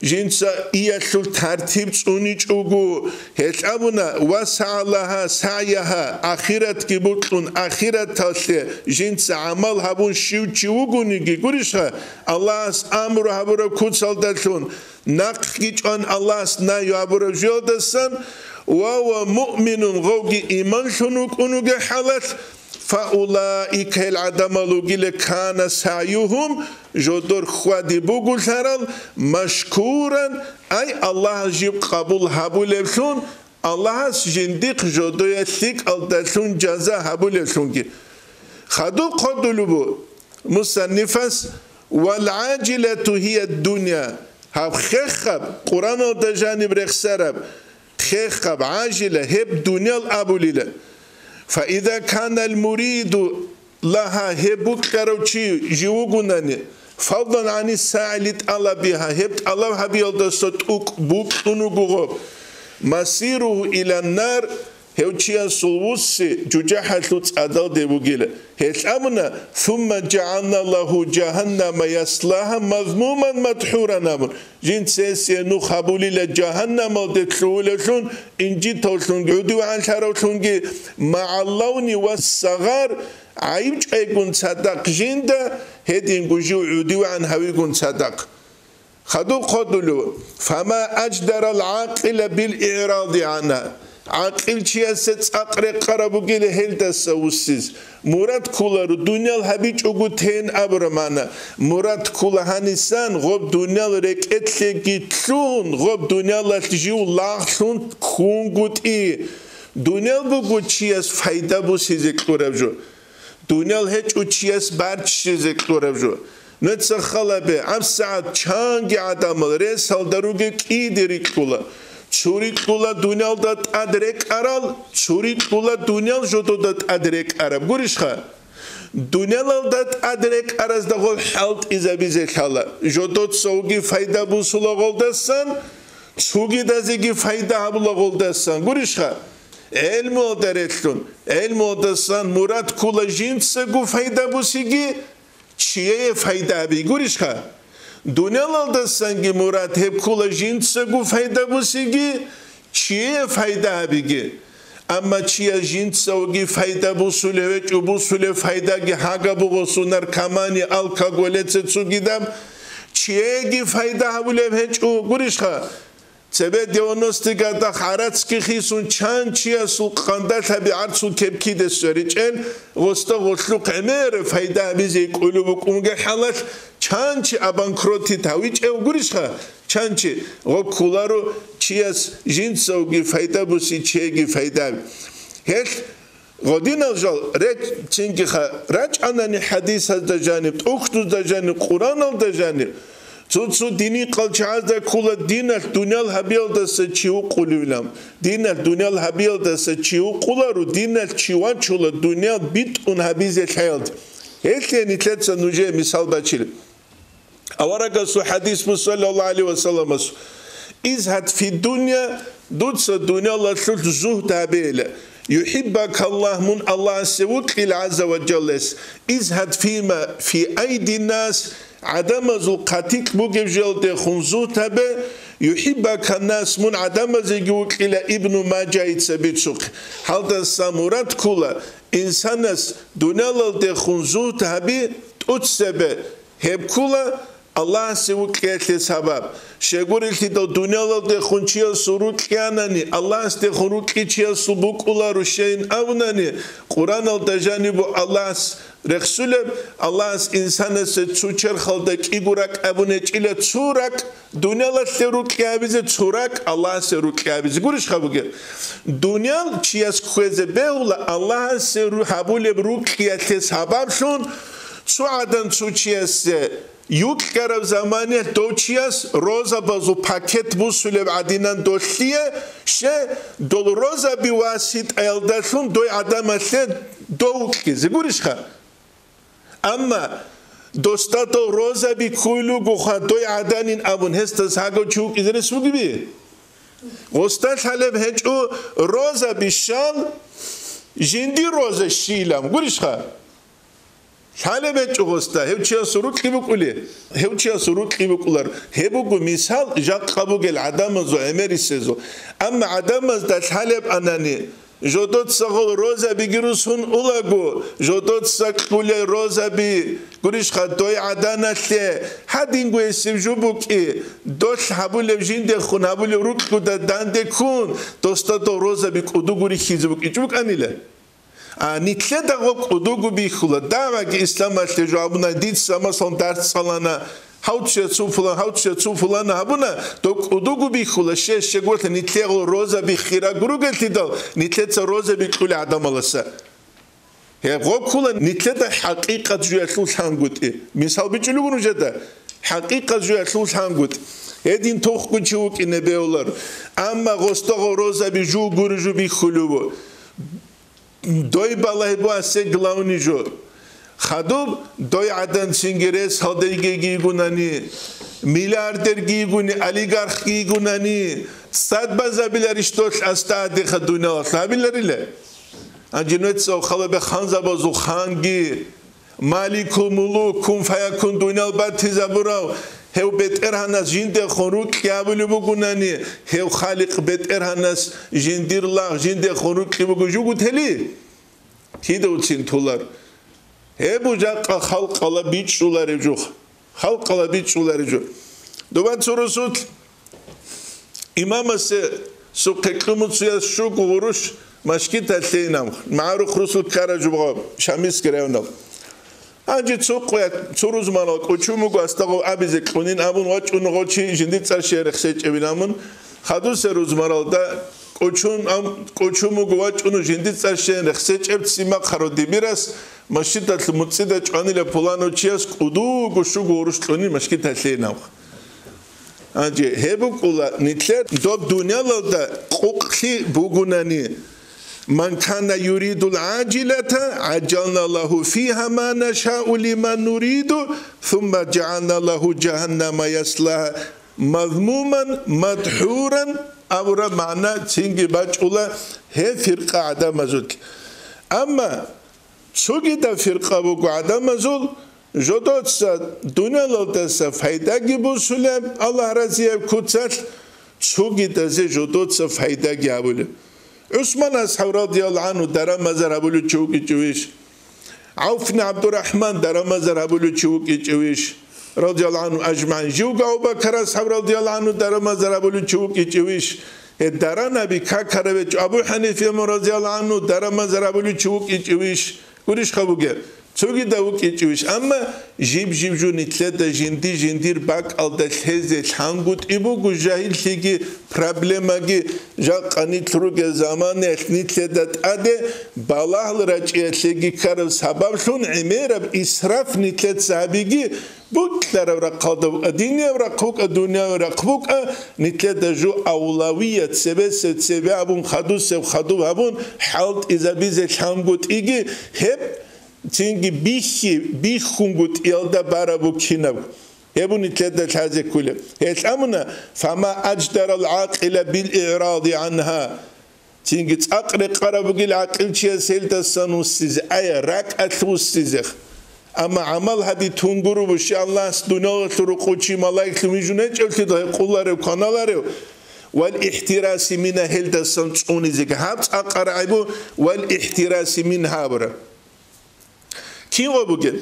Жинца иялъул тартиб цӀуничӀого, гьелъ абуна: «Ва сагӀлагьа сагӀягьа», ахиратги букьун, ахираталъе жинца гӀамал гьабун щив чи вугониги, гурищха, Аллагьас амру гьабураб куцалдалъун, нахъги чӀван Аллагьас нагью гьабураб жоялдасан, «ва ва муъминун», гъовги иманлъун вукӀун вугеб хӀалалъ, «фаулаика», гьел гӀадамал вугила, «кана сагӀюгьум», жодор хьвади бугулъарал, «машкуран», ай Аллагьас жиб къабул гьабулевлъун, Аллагьас жиндихъ жодоялъ лъикӀалдалъун жаза гьабулевлъунги. Хадуб хъодулеб бу мусаннифас: «Вал гӀажилату гьия дунья», гьаб хехаб, Къураналда жаниб рехсараб, хехаб, гӀажила, гьеб дуниял абулила. «Фаиза канал муриду лагьа», гьеб букьарав чи жив вугунани, «фадлан гӀани сагӀили тӀалабигьа», гьеб тӀалаб гьабиялдаса тӀукӀ букьун вуго гъоб, «масиругьу илан нар», гьев чиясул вусси жужахӀалъул цӀадалде вугила. Гьелъ абуна: «Сумма жагӀална лагьу жагьаннама яслагьа мазмуман мадхӀуран», абун. Жинца гьесие нух гьабулила жагьаннамалде лъугьулевлъун, инжитавлъун гӀудивгӀанлъаравлъунги, «магӀаллавни ва сагъар», гӀайибчӀайгун цадахъ жинда, гьединго жив гӀудивгӀан гьавигун цадахъ. Хадуб хъодулев: «Фама аждарал гӀакъила бил игӀради гӀанха». ГӀакъил чиясе цӀакъ рекъараб бугила гьелдаса вуссиз. Мурад кколаро, дуниял гьабичӀого тейин абураб магӀна. Мурад ккола гьанисан, гъоб дуниял рекӀелъеги лъугьун, гъоб дуниялалъ жив лагълъун ккунгутӀи. Дуниял буго чияс пайда бусизе кьураб жо. Дуниял гьечӀо чияс барччизе кьураб жо. Нуца халабе, гьабсагӀат чанги гӀадамал ресалда ругел кӀиде рикьула. Цо рикьула дуниялда тӀад рекӀарал, цо рикьула дуниял жодода тӀад рекӀараб. Гурищха? Дуниялалда тӀад рекӀаразда гъол хӀалтӀизабизе лъала. Жодоцаги пайда бусула гъолдасан, цогидазеги пайда гьабула гъолдасан. Гурищха? ГӀелмуялда релълъун, гӀелмуялдасан мурад ккола жинцаго пайда бусиги, чие пайда гьаби, гурищха? Дуниялалдасанги мурад гьеб ккола жинцаго пайда бусиги, чие пайда гьабиги. Амма чияс жинцаги пайда бусулев гьечӀо, бусулеб пайдаги гьагаб буго, сунар, камани, алкоголь, цецугидаб, чиеги пайда гьабулеб гьечӀо, гурищха? Цебе девяностый годах гӀарацги хисун чан чиясул къандалъаби гӀарцул кепкиде сверичӀел, гъосда гъолъухъ гӀемер пайда гьабизе кӀолеб букӀунге хӀалалъ, чан чи обанкротить гьавичӀев гурищха? Чан чи гъо кколаро чияс жинцавги пайда буси, чеги пайда. Гьелъ Гъодинал жал речӀ-, цинги ха-, рачӀанани хӀадисазда жаниб, тӀухьдузда жаниб, Къураналда жаниб, цо-цо динихъал чагӀазда ккола диналъ дуниял гьабиялдаса чи вукъулевилан. Диналъ дуниял гьабиялдаса чи вукъуларо, диналъ чи вачула дуниял битӀун гьабизе лъаялде. Гьелъие нилъеца нужее мисал бачила. Аварагасул хӀадис буго, саллаллагьу гӀалайгьи ва салламас: «Изгьад фи дунья», дуца дуниялалъулъ зугьд гьабейила. «ЮхӀиббакаллагь», мун Аллагьасе вукьила, гӀазза ва жаллас. «Изгьад фима фи айди нас», гӀадамазул хъатикь бугеб жоялдехун зугьд гьабе. «ЮхӀиббаканнас», мун гӀадамазеги вукьила, Ибну Мажайица бицухъ. Гьалдаса мурад ккола, инсанас дуниялалдехун зугьд гьаби, тӀоцебе. Гьеб ккола Аллагьасе вукьиялъе сабаб. Щайгурелъидал дуниялалдехун чиясул рукьи анани, Аллагьасдехун рукьи чиясул букӀуларо щайин абунани, Къураналда жаниб буго Аллагьас рехсулеб, Аллагьас инсанасе цо черхалда кӀиго ракӀ абун гьечӀила, цо ракӀ дуниялалъе рукьи абизе, цо ракӀ Аллагьасе рукьи абизе. Гурищха бугеб? Дуниял чияс кквезе бегьула Аллагьасе ру-, гьабулеб рукьиялъе сабаблъун, цо гӀадан цо чиясе юкьараб заманалъ дов чияс розабазул пакет бусулеб гӀадинан долъие, ще, дол розаби васитӀаялдалъун дой гӀадамалъе дов вукьизе гурищха? Амма досда дов розаби ккуй лугоха дой гӀаданин абун, гьесдас гьагав чи вукьизе рес бугеби? Гъосда лъалеб гьечӀо розаби щал, жинди роза щилан гурищха? Лъалеб гьечӀо гъосда, гьев чиясул рукьи букӀули? Гьев чиясул рукьи букӀулар. Гьеб буго мисал жакъа бугел гӀадамазул гӀемерисезул. Амма гӀадамазда лъалеб анани, жодоцагъул розабиги русун улаго, жодоца кьулел розаби, гурищха, дой гӀаданалъе, гьадинго гьесив жо букӀи, долъ гьабулеб жиндехун гьабулеб рукьуда данде ккун, досда дол розаби кӀудуго рихьизе букӀинчӀо букӀанила. А, нилъеда гъо кӀудуго бихьула, дагӀаги исламалъе жо абуна, дица, масалан, дарс цӀалана, гьав чиясул пулан, гьав чиясул пулана гьабуна, доб кӀудуго бихьула, щай-щай гурелъа нилъего розаби хираг ругелъидал, нилъеца розаби кьули гӀадамаласа. Гьеб гъо ккула нилъеда хӀакъикъат жуялъул лъангутӀи. Мисал бичӀчӀулев вуго нужеда, хӀакъикъат жуялъул лъангутӀ. Гьедин тухго чи вукӀине бегьулар. Амма гъосдого розаби жугури жу бихьулев ву. Дой балагьи буасе главный жо. Хадуб дой гӀадан цинги рес гьалдайги йигунани, миллиардерги йигуни, олигархги йигунани, цӀад базабиларищ долъ аста гьадиха дуниялалъ гьабиларила? Анжи нугьецаго халабе ханзабазул ханги, Маликул мулук, кун фаякун дуниял батизабурав, гьев БетӀергьанас жиндехун рукьи абулеб бугунани, гьев Халикъ БетӀергьанас жиндир лагъ жиндехун рукьи буго жугутели? Кида уцин тулар? Гьеб бужахъа халкъала бичӀчӀулареб жух. Халкъала бичӀчӀулареб жух. Доба цо русулъ имамасе сухъе кьумуцуяс щуго гъурущ машгиталъейин абун, магӀарухъ русул ккара жубгъа Шамилский районал. Гьанже цо къоя-, цо рузманал кӀочун буго, астагъав абизе кьунин абун вачӀун гъочи жиндир цӀар щвей рехсечӀебин абун, хадусе рузмаралда кӀочун ам-, кӀочун буго вачӀун жиндир цӀар щвей рехсечӀеб цӀимахъ гьарудибирас, машгиталъ муцӀида чӀванила пуланав чияс кӀудуго щуго гъурущ кьунин машгиталъейин абун. Гьанже гьеб букӀула нилъер доб дуниялалда къукълъи бугунани: «Ман кана юридул гӀажилата, гӀаджална лагьу фигьа ма нашаъу лиман нуриду, сумма жагӀална лагьу жагьаннама яслаха мазмуман мадхӀуран», абураб магӀна цинги бачӀула гьеб фиркъа гӀадамазулъ. Амма цогидаб фиркъа буго гӀадамазул, жодоца дуниялалдаса пайдаги босулеб, Аллагь разияб куцалъ, цогидазе жодоца пайдаги гьабулеб. ГӀусман асхӀаб радияллагьу гӀангьу даран-базар гьабулев чи вукӀинчӀевищ? ГӀавф ибн ГӀабдурахӀман даран-базар гьабулев чи вукӀинчӀевищ? Радияллагьу гӀангьу ажмагӀин. Живго Абу Бакар асхӀаб радияллагьу гӀангьу даран-базар гьабулев чи вукӀинчӀевищ? Гьеб даранаби какараб гьечӀо. Абу ХӀанифа имам радияллагьу гӀангьу даран-базар гьабулев чи вукӀинчӀевищ? Гурищха бугеб? Цогидав вукӀинчӀевищ. Амма жиб-жиб жо нилъеда жинди-жиндир бакӀалда лъезе лъангутӀи буго жагьиллъиги проблемаги. Жакъа нилъ ругел заманаялъ нилъеда тӀаде балагьал рачӀиялъеги ккараб сабаблъун гӀемераб исраф нилъеца гьабиги, бокьараб рахъалда букӀа, динияв рахъ букӀа, дунияв рахъ букӀа, нилъеда жо авлавият, цебесеб цебе абун, хадусеб хадуб гьабун, хӀалтӀизабизе лъангутӀиги, гьеб цинги бихьи, бихьунгутӀиялда бараб букинаб. Гьеб нилъеда лъазе кколеб. Гьелъ амуна: «Фама аждарал гӀакъила бил игӀради гӀангьа». Цинги цӀакъ рекъараб бугел гӀакъилчияс гьелдасан вуссизе, ая, ракӀалъ вуссизех. Амма гӀамал гьади тунгуру буши Аллагьас дуниялалъул рукъу чи малаиклъун вижун гьечӀевлъидал гьекъуларев, кваналарев, вал ихтираси мина гьелдасан цӀунизеги. Гьаб цӀакъа рагӀи бу, вал ихтираси мин гьабура. Кинго бугеб?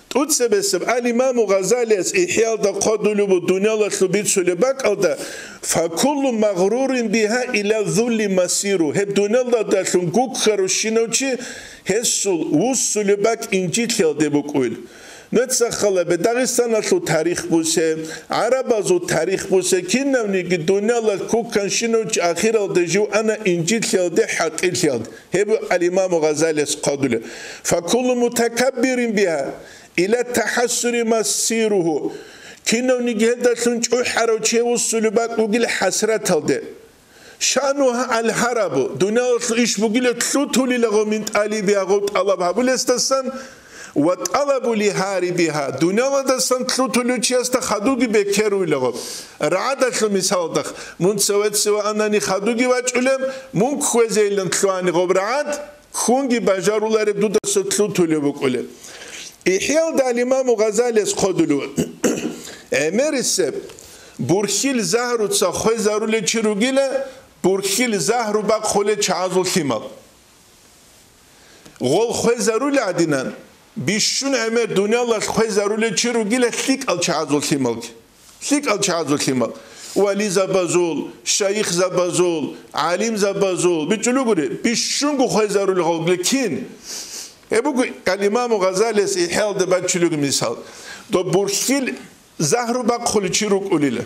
ТӀуцебесеб ал-Имаму Гъазалияс ИхӀялда хъвадулеб буго дуниялалъул бицулеб бакӀалда: «Факуллу магърурин бигьа ила зулли масиру». Гьеб дуниялалдалъун гуккарущинав чи гьесул вуссулеб бакӀ инжитлъиялде букӀуйла. Нуца халабе Дагъистаналъул тарих бусе, гӀарабазул тарих бусе, кинавниги дуниялалъ кукканщинав чи ахиралде жив ана инжитлъиялде, хӀакъирлъиялде. Гьеб ал-Имаму Гъазалияс хъвадулеб: «Факуллу мутакаббирин бигьа ила тахӀассури масиругьу». Кинавниги гьелдалъун чӀухӀарав чи вуссулеб бакӀ бугил хӀасраталде. «Шаънугьа ал-гьарабу», дуниялалъул иш бугила лъутулила гъо мин тӀалибигьа, гъов тӀалаб гьабулесдасан, «ва тӀалабу ли гьарибигьа», дуниялалдасан лъутулев чиясда хадуги бекеруйла гъо. РагӀадалъул мисалдахъ, мун цеве-цеве анани хадуги вачӀулеб, мун кквезейилан лъугьани гъоб рагӀад, ккунги бажарулареб дудаса лъутулеб букӀулеб. ИхӀялда ал-Имаму Гъазалияс хъодулев: гӀемерисеб бурхьил загьруца хвезарулев чи ругила, бурхьил загьру бахъулел чагӀазул лъимал. Гъол хвезарулел гӀадинан, бищун гӀемер дуниялалъ хвезарулев чи ругила лъикӀал чагӀазул лъималги. ЛъикӀал чагӀазул лъимал. Вализабазул, шайихзабазул, гӀалимзабазул, бичӀчӀулугури, бищунго хвезарулел гъолги кин? Гьеб буго ал-Имаму Гъазалияс ИхӀялда баччулев мисал. Доб бурхьил загьру бахъулев чи рукӀулила.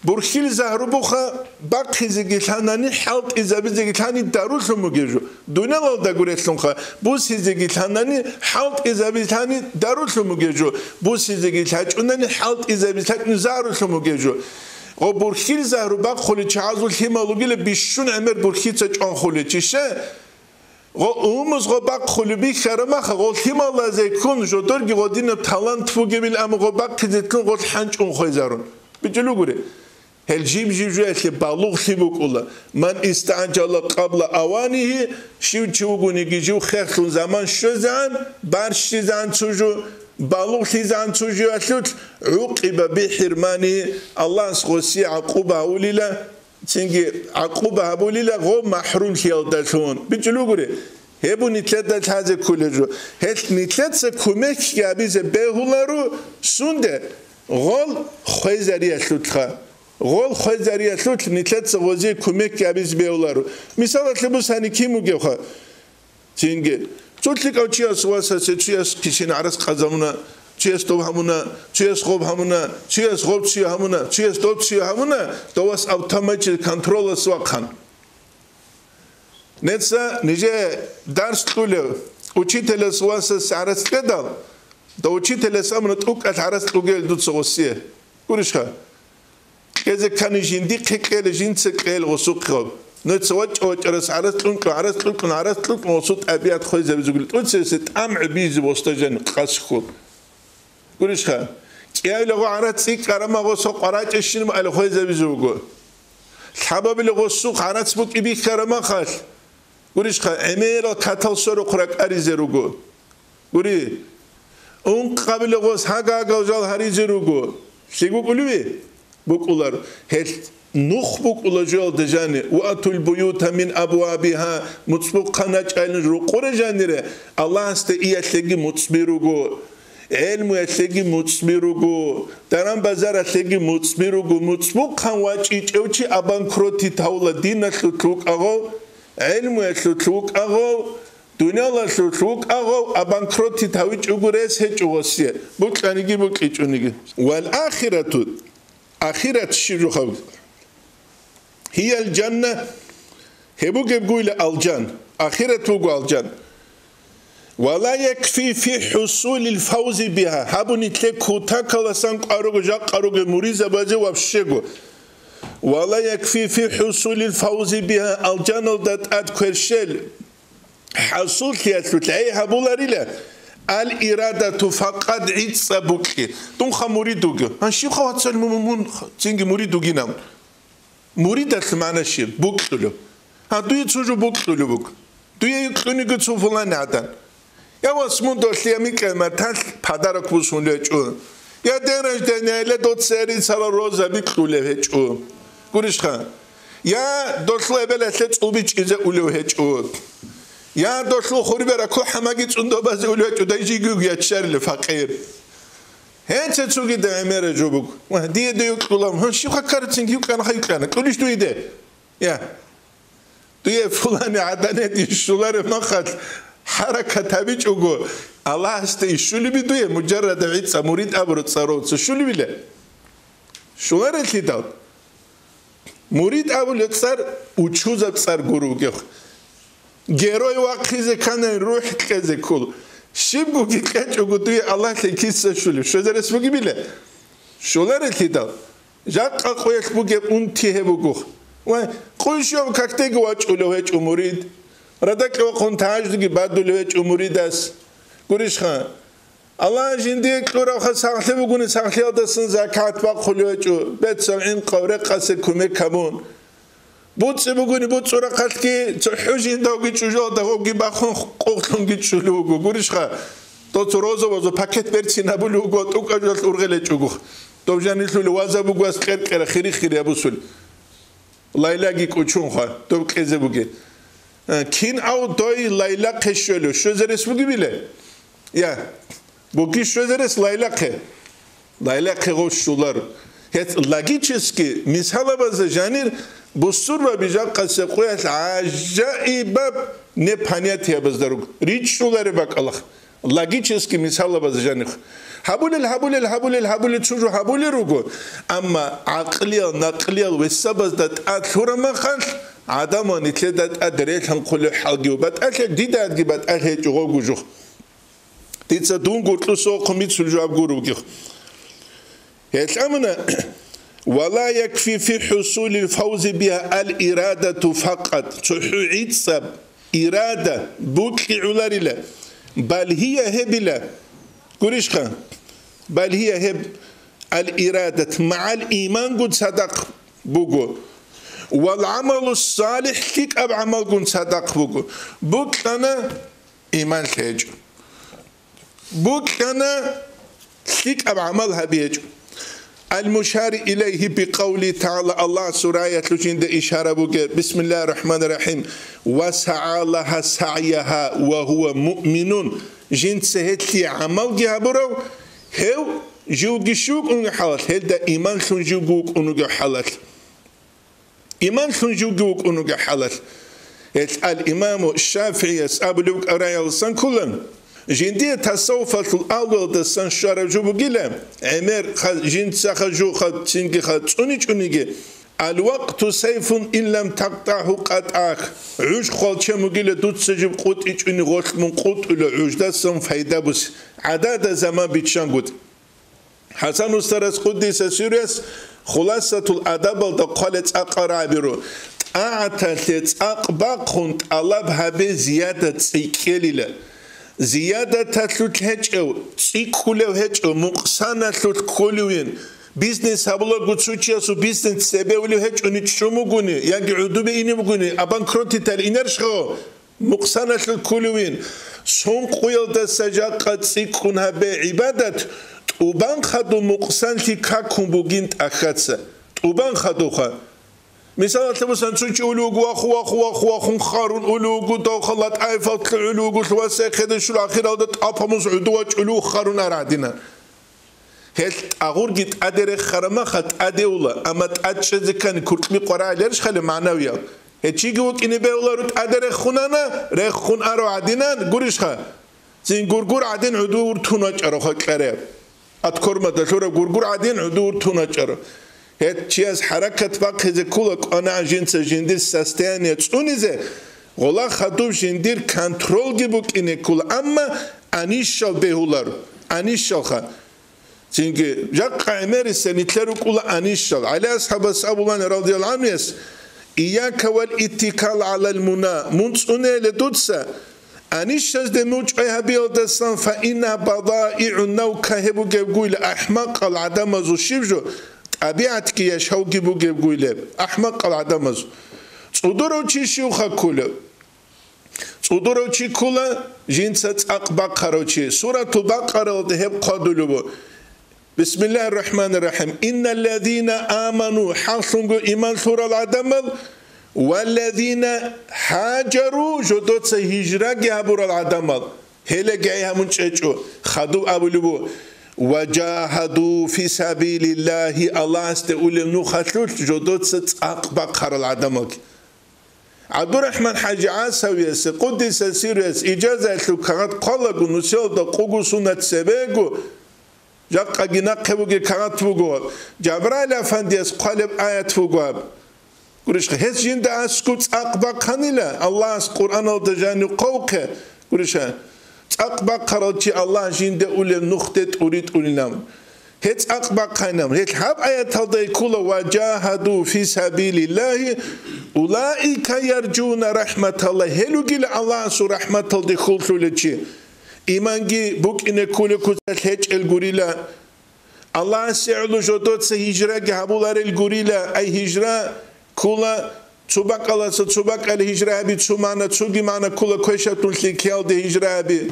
Бурхьил загьру буха бахъизеги лъанани, хӀалтӀизабизеги лъани дарулъун бугеб жо. Дуниялалда гурелъунха, бусизеги лъанани, хӀалтӀизабизе лъани дарулъун бугеб жо. Бусизеги лъачӀунани, хӀалтӀизабизе лъачӀуни загьрулъун бугеб жо. Гъо бурхьил загьру бахъулев чагӀазул лъимал ругила бищун гӀемер бурхьица чӀванхулев чи. Щай? Гъо умус гъо бахъулеб бихьараб маха, гъо лъималазе ккун жодорги гъодинаб талант бугебил, амма гъо бахъизе ккун гъо хӀанчӀун хвезарун. БичӀчӀулугури. Гьел жиб-жиб жуялъе балугълъи букӀула: «Ман истагӀжала къабла аванигьи», щив чи вугониги жив хехлъун заман щвезегӀан, барщизегӀан цо жо, балугълъизегӀан цо жоялъулъ, «гӀукъиба бихӀирмани», Аллагьас гъосие гӀакъуба гьавулила, цинги гӀакъуба гьабулила гъо махӀрумлъиялдалъун. БичӀчӀулугури, гьеб нилъеда лъазе кколеб жо. Гьелъ нилъеца кумекги гьабизе бегьуларо сунде? Гъол хвезариялъулъха. Гъол хвезариялъулъ нилъеца гъозие кумекги гьабизе бегьуларо. Мисалалъе бусани кин бугевха? Цинги, цо лъикӀав чияс васасе, чияс кичин гӀарац къазамуна, чияс доб гьамуна, чияс гъоб гьамуна, чияс гъоб чи гьамуна, чияс доб чи гьамуна, довас автоматчи контролас вахъан. Неца ниже дарс кьулев учителас васасе гӀарац кьедал, да учителас амруна тӀукӀалъ гӀарац кьугел дуца гъосие. Гурищха? Кьезе ккани жиндихъе кьела, жинца кьел гъосухъе гъаб. Нуца вачӀа-вачӀарас гӀарац кьункьун, гӀарац кьункьун, гӀарац кьункьун гъосул тӀабигӀат хвезабизе гури. ТӀуцерисе тӀамгӀу бизе босда жани къасхьул. Гурищха? КӀиабила гъо гӀарац цӀикӀкӀарама гъосо къварачӀа щин мали хвезабизе вуго. Лъабабила гъосухъ гӀарац букӀи бихьарама халъ. Гурищха, гӀемерал катал сорухъ ракӀаризе руго. Гури, ункъабила гъос гьагагал жал гьаризе руго. Лъи букӀулеви? БукӀулар. Гьел нух букӀула жоялда жани: «Ва атул буюта мин абвабиха», муцӀбухъан рачӀайилан рукъуре жанире, Аллагьасде иялъеги муцӀби руго, гӀелмуялъеги муцӀби руго, даран-базаралъеги муцӀби руго, муцӀбухъан вачӀичӀев чи обанкротить гьавула диналъулъ вукӀа гъов, гӀелмуялъулъ вукӀа гъов, дуниялалъулъ вукӀа гъов, обанкротить гьавичӀого рес гьечӀо гъосие, букьаниги букьичӀониги. Вал ахирату, ахират щиб жо гьаб? Гьиял жанна, гьеб бугебгойила алжан, ахират буго алжан. Ва ла якфи фи хӀусулил фавзи биха, гьабуни лъе кутакаласан къаруго жакъа ругел муризабазе вообще-го. Ва ла якфи фи хӀусулил фавзи биха, алжаналда тӀад кверщел хӀасуллъиялъулъ гӀей гьабуларила, ал-ирадату, факъат гӀицӀаб букьи. Дунха мурид вуго. Гьанщибха, вацал, мун, мун цинги мурид вугинав? Муридалъ магӀна щиб? Букьулев. Гьа, дуе цо жо букьулев вуго. Дуе юкьуниго цо фулани гӀадан. Я вас мун долъи я микьа маталъ подарок бусун гьечӀо. Я день рождения, или доцерицала роза бикьулев гьечӀо. Гурищха? Я долъул эбелалъе цӀуби чӀизе улев гьечӀо. Я долъул хурбера кухӀамаги цӀундобазе улев гьечӀо, дай жиги яччарили факъир. Гьенце цуги дагӀемера жо буго. Ва дие дие юкьулав, гьанщибха ккарацинги юкьана, ха юкьана. Кьулищ дуе де? Я. Дуе фулани гӀаданет иш щулареб махалъ хӀаракат гьабичӀого, Аллагьасда иш щулеби дуе, муджаррада гӀицӀа мурид абураб цӀаровца щулебила? Щуларелъидал? Мурид абулеб цӀар учузаб цӀар гуро вугев. Герой вахъизе ккани рухӀ кьезе ккола. Щибгоги кьечӀого дуе Аллагьлъи киса щулеб? Щвезарес бугебила? Щуларелъидал? Жакъа къоялъ бугеб унти гьеб буго. Вай, къуйшав какдеги вачӀулев гьечӀо мурид. Радакье вахъун таждиги бадулев гьечӀо муридас. Гурищха? Аллагь жиндие кьуравха сахлъи бугони, сахлъиялдасан закат бахъулев гьечӀо, бецал гӀинкъав рекъасе кумек гьабун. БуцӀи бугони, буцӀурахъалъги цохӀо жиндавги чӀужалда гъовги бахун къокълъунги чӀулев вуго. Гурищха? Дов цо розовазул пакет берцин гьабулев вуго, тӀукӀаб жал ургъел гьечӀого. Дов жанилъули вазаб буго, ас кьер-кьера, хири-хири гьабусул. Лайлаги кӀочонха, доб кьезе бугеб. Э, кин ав дой лайлахъе щвелев, щвезарес бугебила? Я, буги щвезарес лайлахъе. Лайлахъе гъов щулар. Гьес логически мисалабазда жанир бусурбаби жакъасе къоялъ гӀажаибаб не понятиябазда руго. РичӀчӀулареб бакӀалах. Логически мисалабазда жаних. Гьабулел, гьабулел, гьабулел, гьабулел, цо жо гьабулел руго. Амма гӀакълиял, накълиял весабазда тӀад лъурамахалъ, гӀадамал нилъеда тӀад релъанхъулев хӀалги ва батӀалъи, дидадги батӀалъи гьечӀо гъогу жух. Дица дун гуркьу сохъун бицул жаваб гуро вугев. Гьелъ амуна, «Ва ла якфи фи хӀусулил фавзи биха ал-ирадату факъат», цохӀо гӀицӀаб ирада букьи гӀоларила, бал гьия гьебила, гурищха, бал гьия гьеб ал-ирадат магӀал имангун цадахъ буго, вал гӀамалу салихӀ лъикӀаб гӀамалгун цадахъ буго. Букьана иман лъечӀо. Букьана лъикӀаб гӀамал гьабиячӀо. Ал-мушари илайгьи бикъавли тагӀала, Аллагь сураялъул жинда ишара бугеб, бисмиллагьир рахӀманир рахӀим, «Ва сагӀа лагьа сагӀяха ва гьува муъминун», жинца гьелъие гӀамалги гьабурав, гьев живги щив вукӀунги хӀалалъ, гьелда иманлъун живги вукӀунуги хӀалалъ. Иманлъун живги вукӀунуги хӀалалъ. Гьелъ ал-Имаму ШафигӀияс абулеб кӀараялсан ккола, жиндие тасаввуфалъул авлуялдасан щвараб жо бугила, гӀемер ха-, жинцаха жуха, цинги ха цӀуничӀониги, «Ал-вакъту сайфун ин лам такътагӀгьу къатӀагӀак», гӀуж хвалчен бугила, дуца жиб къутӀичӀони гъолъ мун къутӀула, гӀуждасан пайда буси, гӀадада заман биччангутӀ. ХӀасан устарас, къуддиса сирругьу, Хуласатул адабалда хъвалеб цӀакъ рагӀаб гьабураб: тӀагӀаталъе цӀакъ бахъун тӀалаб гьабе зияда цӀикӀкӀелила. Зиядаталъулъ гьечӀев, цӀикӀкӀулев гьечӀев, мукъсаналъулъ кколевин. Бизнес гьабулаго цо чиясул бизнес цебе улев гьечӀони чӀун бугони, яги гӀодобе ине бугони, а банкротитал инарищха? Мукъсаналъул кколевин, сон къуялдаса жакъа цӀикӀкӀун гьабе гӀибадат, тӀубан хадуб мукъсанлъи какун бугин тӀахьаца. ТӀубан хадубха. Мисалалъе босани, цо чи улев вуго, вахъун, вахъун, вахъун, вахъун харун улев вуго, давхъа латӀайфалъе улев вуго, лъугьа-сехеде щул, ахиралда тӀапамус гӀодов вачӀулев харун ара гьадинан. Гьел тӀагъурги тӀаде рехараб махал тӀаде ула, амма тӀад чӀезе ккани куркьби къварагӀел ярищха гьале магӀнавиял? Гьечиги вукӀине бегьуларо, тӀаде рехунана, рехун аро гӀадинан гурищха? Цин гургур гӀадин гӀодов уртун вачӀаро хакьараб. Аткормада лъураб гургур гӀадин гӀодов уртун вачӀаро. Гьеб чияс хӀаракат бахъизе ккола кӀванагӀан жинца жиндир состояние цӀунизе, гъола хадуб жиндир контролги букӀине ккола, амма анищал бегьуларо, анищалха. Цинги, жакъа гӀемериса нилъер рукӀула анищал. ГӀали асхӀабас абулани радияллагьу гӀанхуяс: «Ийяка вал иттикал гӀалал муна», мун цӀунейила дуца, анищазде мучӀай гьабиялдасан, «фа инна бадаигӀун навка», гьеб бугеб гуйла ахӀмакъал гӀадамазул щиб жо, тӀабигӀатги яшавги бугеб гуйлеб ахӀмакъал гӀадамазул. ЦӀудурав чи щивха кколеб? ЦӀудурав чи ккола, жинца цӀакъ бахъарав чи. Суратул Бакъаралда гьеб хъвадулеб буго. Бисмиллагьир рахӀманир рахӀим. Инналлазина аману, хӀакълъунго иман лъурал гӀадамал, валлазина хӀажару, жодоца гьижраги гьабурал гӀадамал, гьелаги гьай гьамун чӀечӀо, хадуб абулеб буго, ва жагьаду фи сабилиллагьи, Аллагьасде улеб нухалъулъ жодоца цӀакъ бахъарал гӀадамалги. ГӀабдурахӀман ХӀажи ГӀасавиясе, къуддиса сирругьу, ижазаялъул кагъат хъвалаго, нусиялда къуго сунат цебего, жакъаги нахъе бугеб кагъат буго, Жабраил афандияс хъвалеб аят буго гьаб. Гурищха, гьес жинда аскӀоб цӀакъ бахъанила, Аллагьас Къуръаналда жанив хъвавухъе, гурищха, цӀакъ бахъарав чи Аллагь жинда улеб нухде тӀури тӀурилан. Гьеб цӀакъ бахъайилан. Гьелъ гьаб аяталда ккола: «Ва жагьаду фи сабилиллагьи, улаика яржуна рахӀматаллагь». Гьел ругила Аллагьасул рахӀматалде хьул лъулел чи. Иманги букӀине кколеб куцалъ гьечӀел гурила. Аллагьасе гӀоло жодоца гьижраги гьабуларел гурила, ай гьижра ккола, цо бакӀаласа цо бакӀалде гьижра гьаби, цо магӀна, цоги магӀна ккола, квешатун лъикӀлъиялде гьижра гьаби.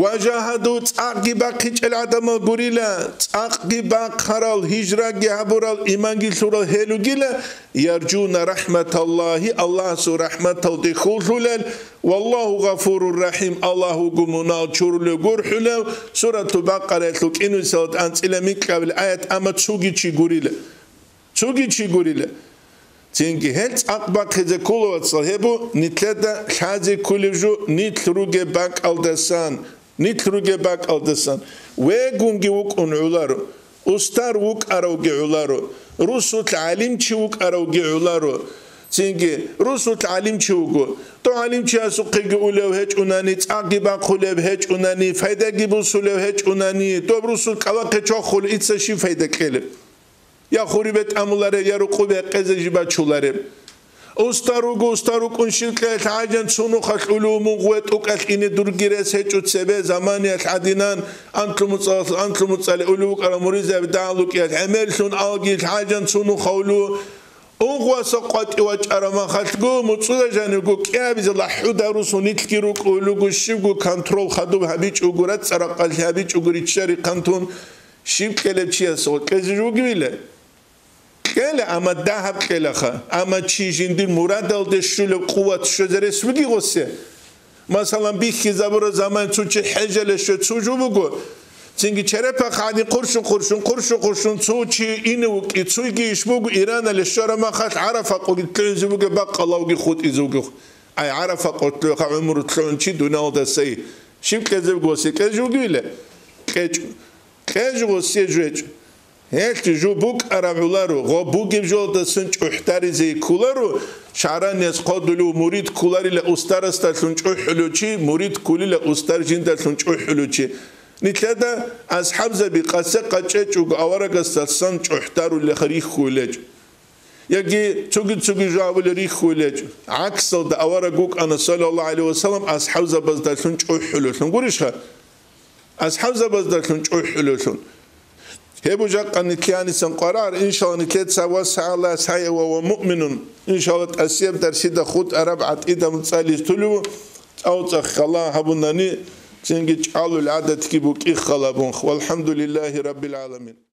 Ва жагьаду, цӀакъги бахъичӀел гӀадамал гурила, цӀакъги бахъарал, гьижраги гьабурал, иманги лъурал гьел ругила, яржуна рахӀматаллагьи, Аллагьасул рахӀматалде хьуллъулел, валлагьу гъафурур рахӀим, Аллагь вуго мунагьал чурулев гурхӀулев, Суратул Бакъараялъул кӀинусалда анцӀила микьабил аят, амма цуги чи гурила. Цуги чи гурила. Цинги гьел цӀакъ бахъизе ккола, вацал, гьеб бу нилъеда лъазе кколеб жо нилъ ругеб бакӀалдасан, нилъ ругеб бакӀалдасан. Вегунги вукӀун гӀоларо, устар вукӀаравги гӀоларо, русулъ гӀалимчи вукӀаравги гӀоларо. Цинги русулъ гӀалимчи вуго. Дов гӀалимчиясухъеги улев гьечӀунани, цӀакъги бахъулеб гьечӀунани, пайдаги бусулев гьечӀунани, доб русул кӀалахъе чвахулев, ица щиб пайда кьелеб? Я хурибе тӀамулареб, я рукъубе къезе жиб бачулареб. Устар руго, устар рукӀун щиб кьелеб, гьанжан цо нухалъ улев, мун гъветӀ тӀукӀалъ ине дурги рес гьечӀо цебе, заманиялъ гӀадинан, анлъумуцӀалъ-, анлъумуцӀалъ улев вукӀарав муридзаби дагьал рукӀиялъ гӀемерлъун алги, гьанжан цо нухалъ улев. Ункъваса къватӀив вачӀарав махалъго, муцӀуда жанивго кӀиабизе лахӀуда русун нилъги рукӀулев вуго, щибго контрол хадуб гьабичӀого, рацӀцӀа-ракъалъи гьабичӀого, риччари хъантун, щиб кьелеб чиясухъ кьезе жо вугевила? Кьела, амма дагьаб кьелаха. Амма чи жиндир мурадалде щулеб къуват щвезе рес вуги гъосе? Масалан, бихьизабураб заман цо чи хӀежале щве цо жо буго. Цинги черепахъ гӀадин хъурщун-хъурщун, хъурщун-хъурщун цо чи ине вукӀи, цойги иш буго, Ирана лещвараб махалъ ГӀарафа къоги лъугӀизе буго, бакъалавги хутӀизе вуго. Ай, ГӀарафа къотлъугӀа гӀумру лъугӀун чи дуниялалда сай. Щиб кьезе вуго гъосе? Кьезе жо вугевила? КьечӀо. Кьезе жо гъосе жо гьечӀо. Гьелъ жо букӀараб гӀоларо, гъо бугеб жолдасан чӀухӀдаризе кколаро, шагӀранияс хъодулев мурид кколарила устарасдалъун чӀухӀулев чи, мурид кколила устар жиндалъун чӀухӀулев чи. Нилъеда асхӀабзаби къасе къачӀечӀого аварагасдасан чӀухӀдарулеха рихьулечӀ. Яги цоги-цоги жо абулел рихьулечӀ. ГӀаксалда авараг вукӀана, саллаллагьу гӀалайгьи ва саллам, асхӀабзабаздалъун чӀухӀулевлъун. Гурищха? АсхӀабзабаздалъун чӀухӀулевлъун. Гьеб жакъа нилъеца къваригӀар, иншалла, нилъеца ва сагӀала сагӀи ва ва муъминун. Иншалла, тӀасияб дарсида хутӀараб гӀатӀида муцӀализ тулев, цӀакъ халал гьабунани, цинги чӀалул гӀадатги букӀи халабун. Валхамдулиллагьи раббил гӀаламин.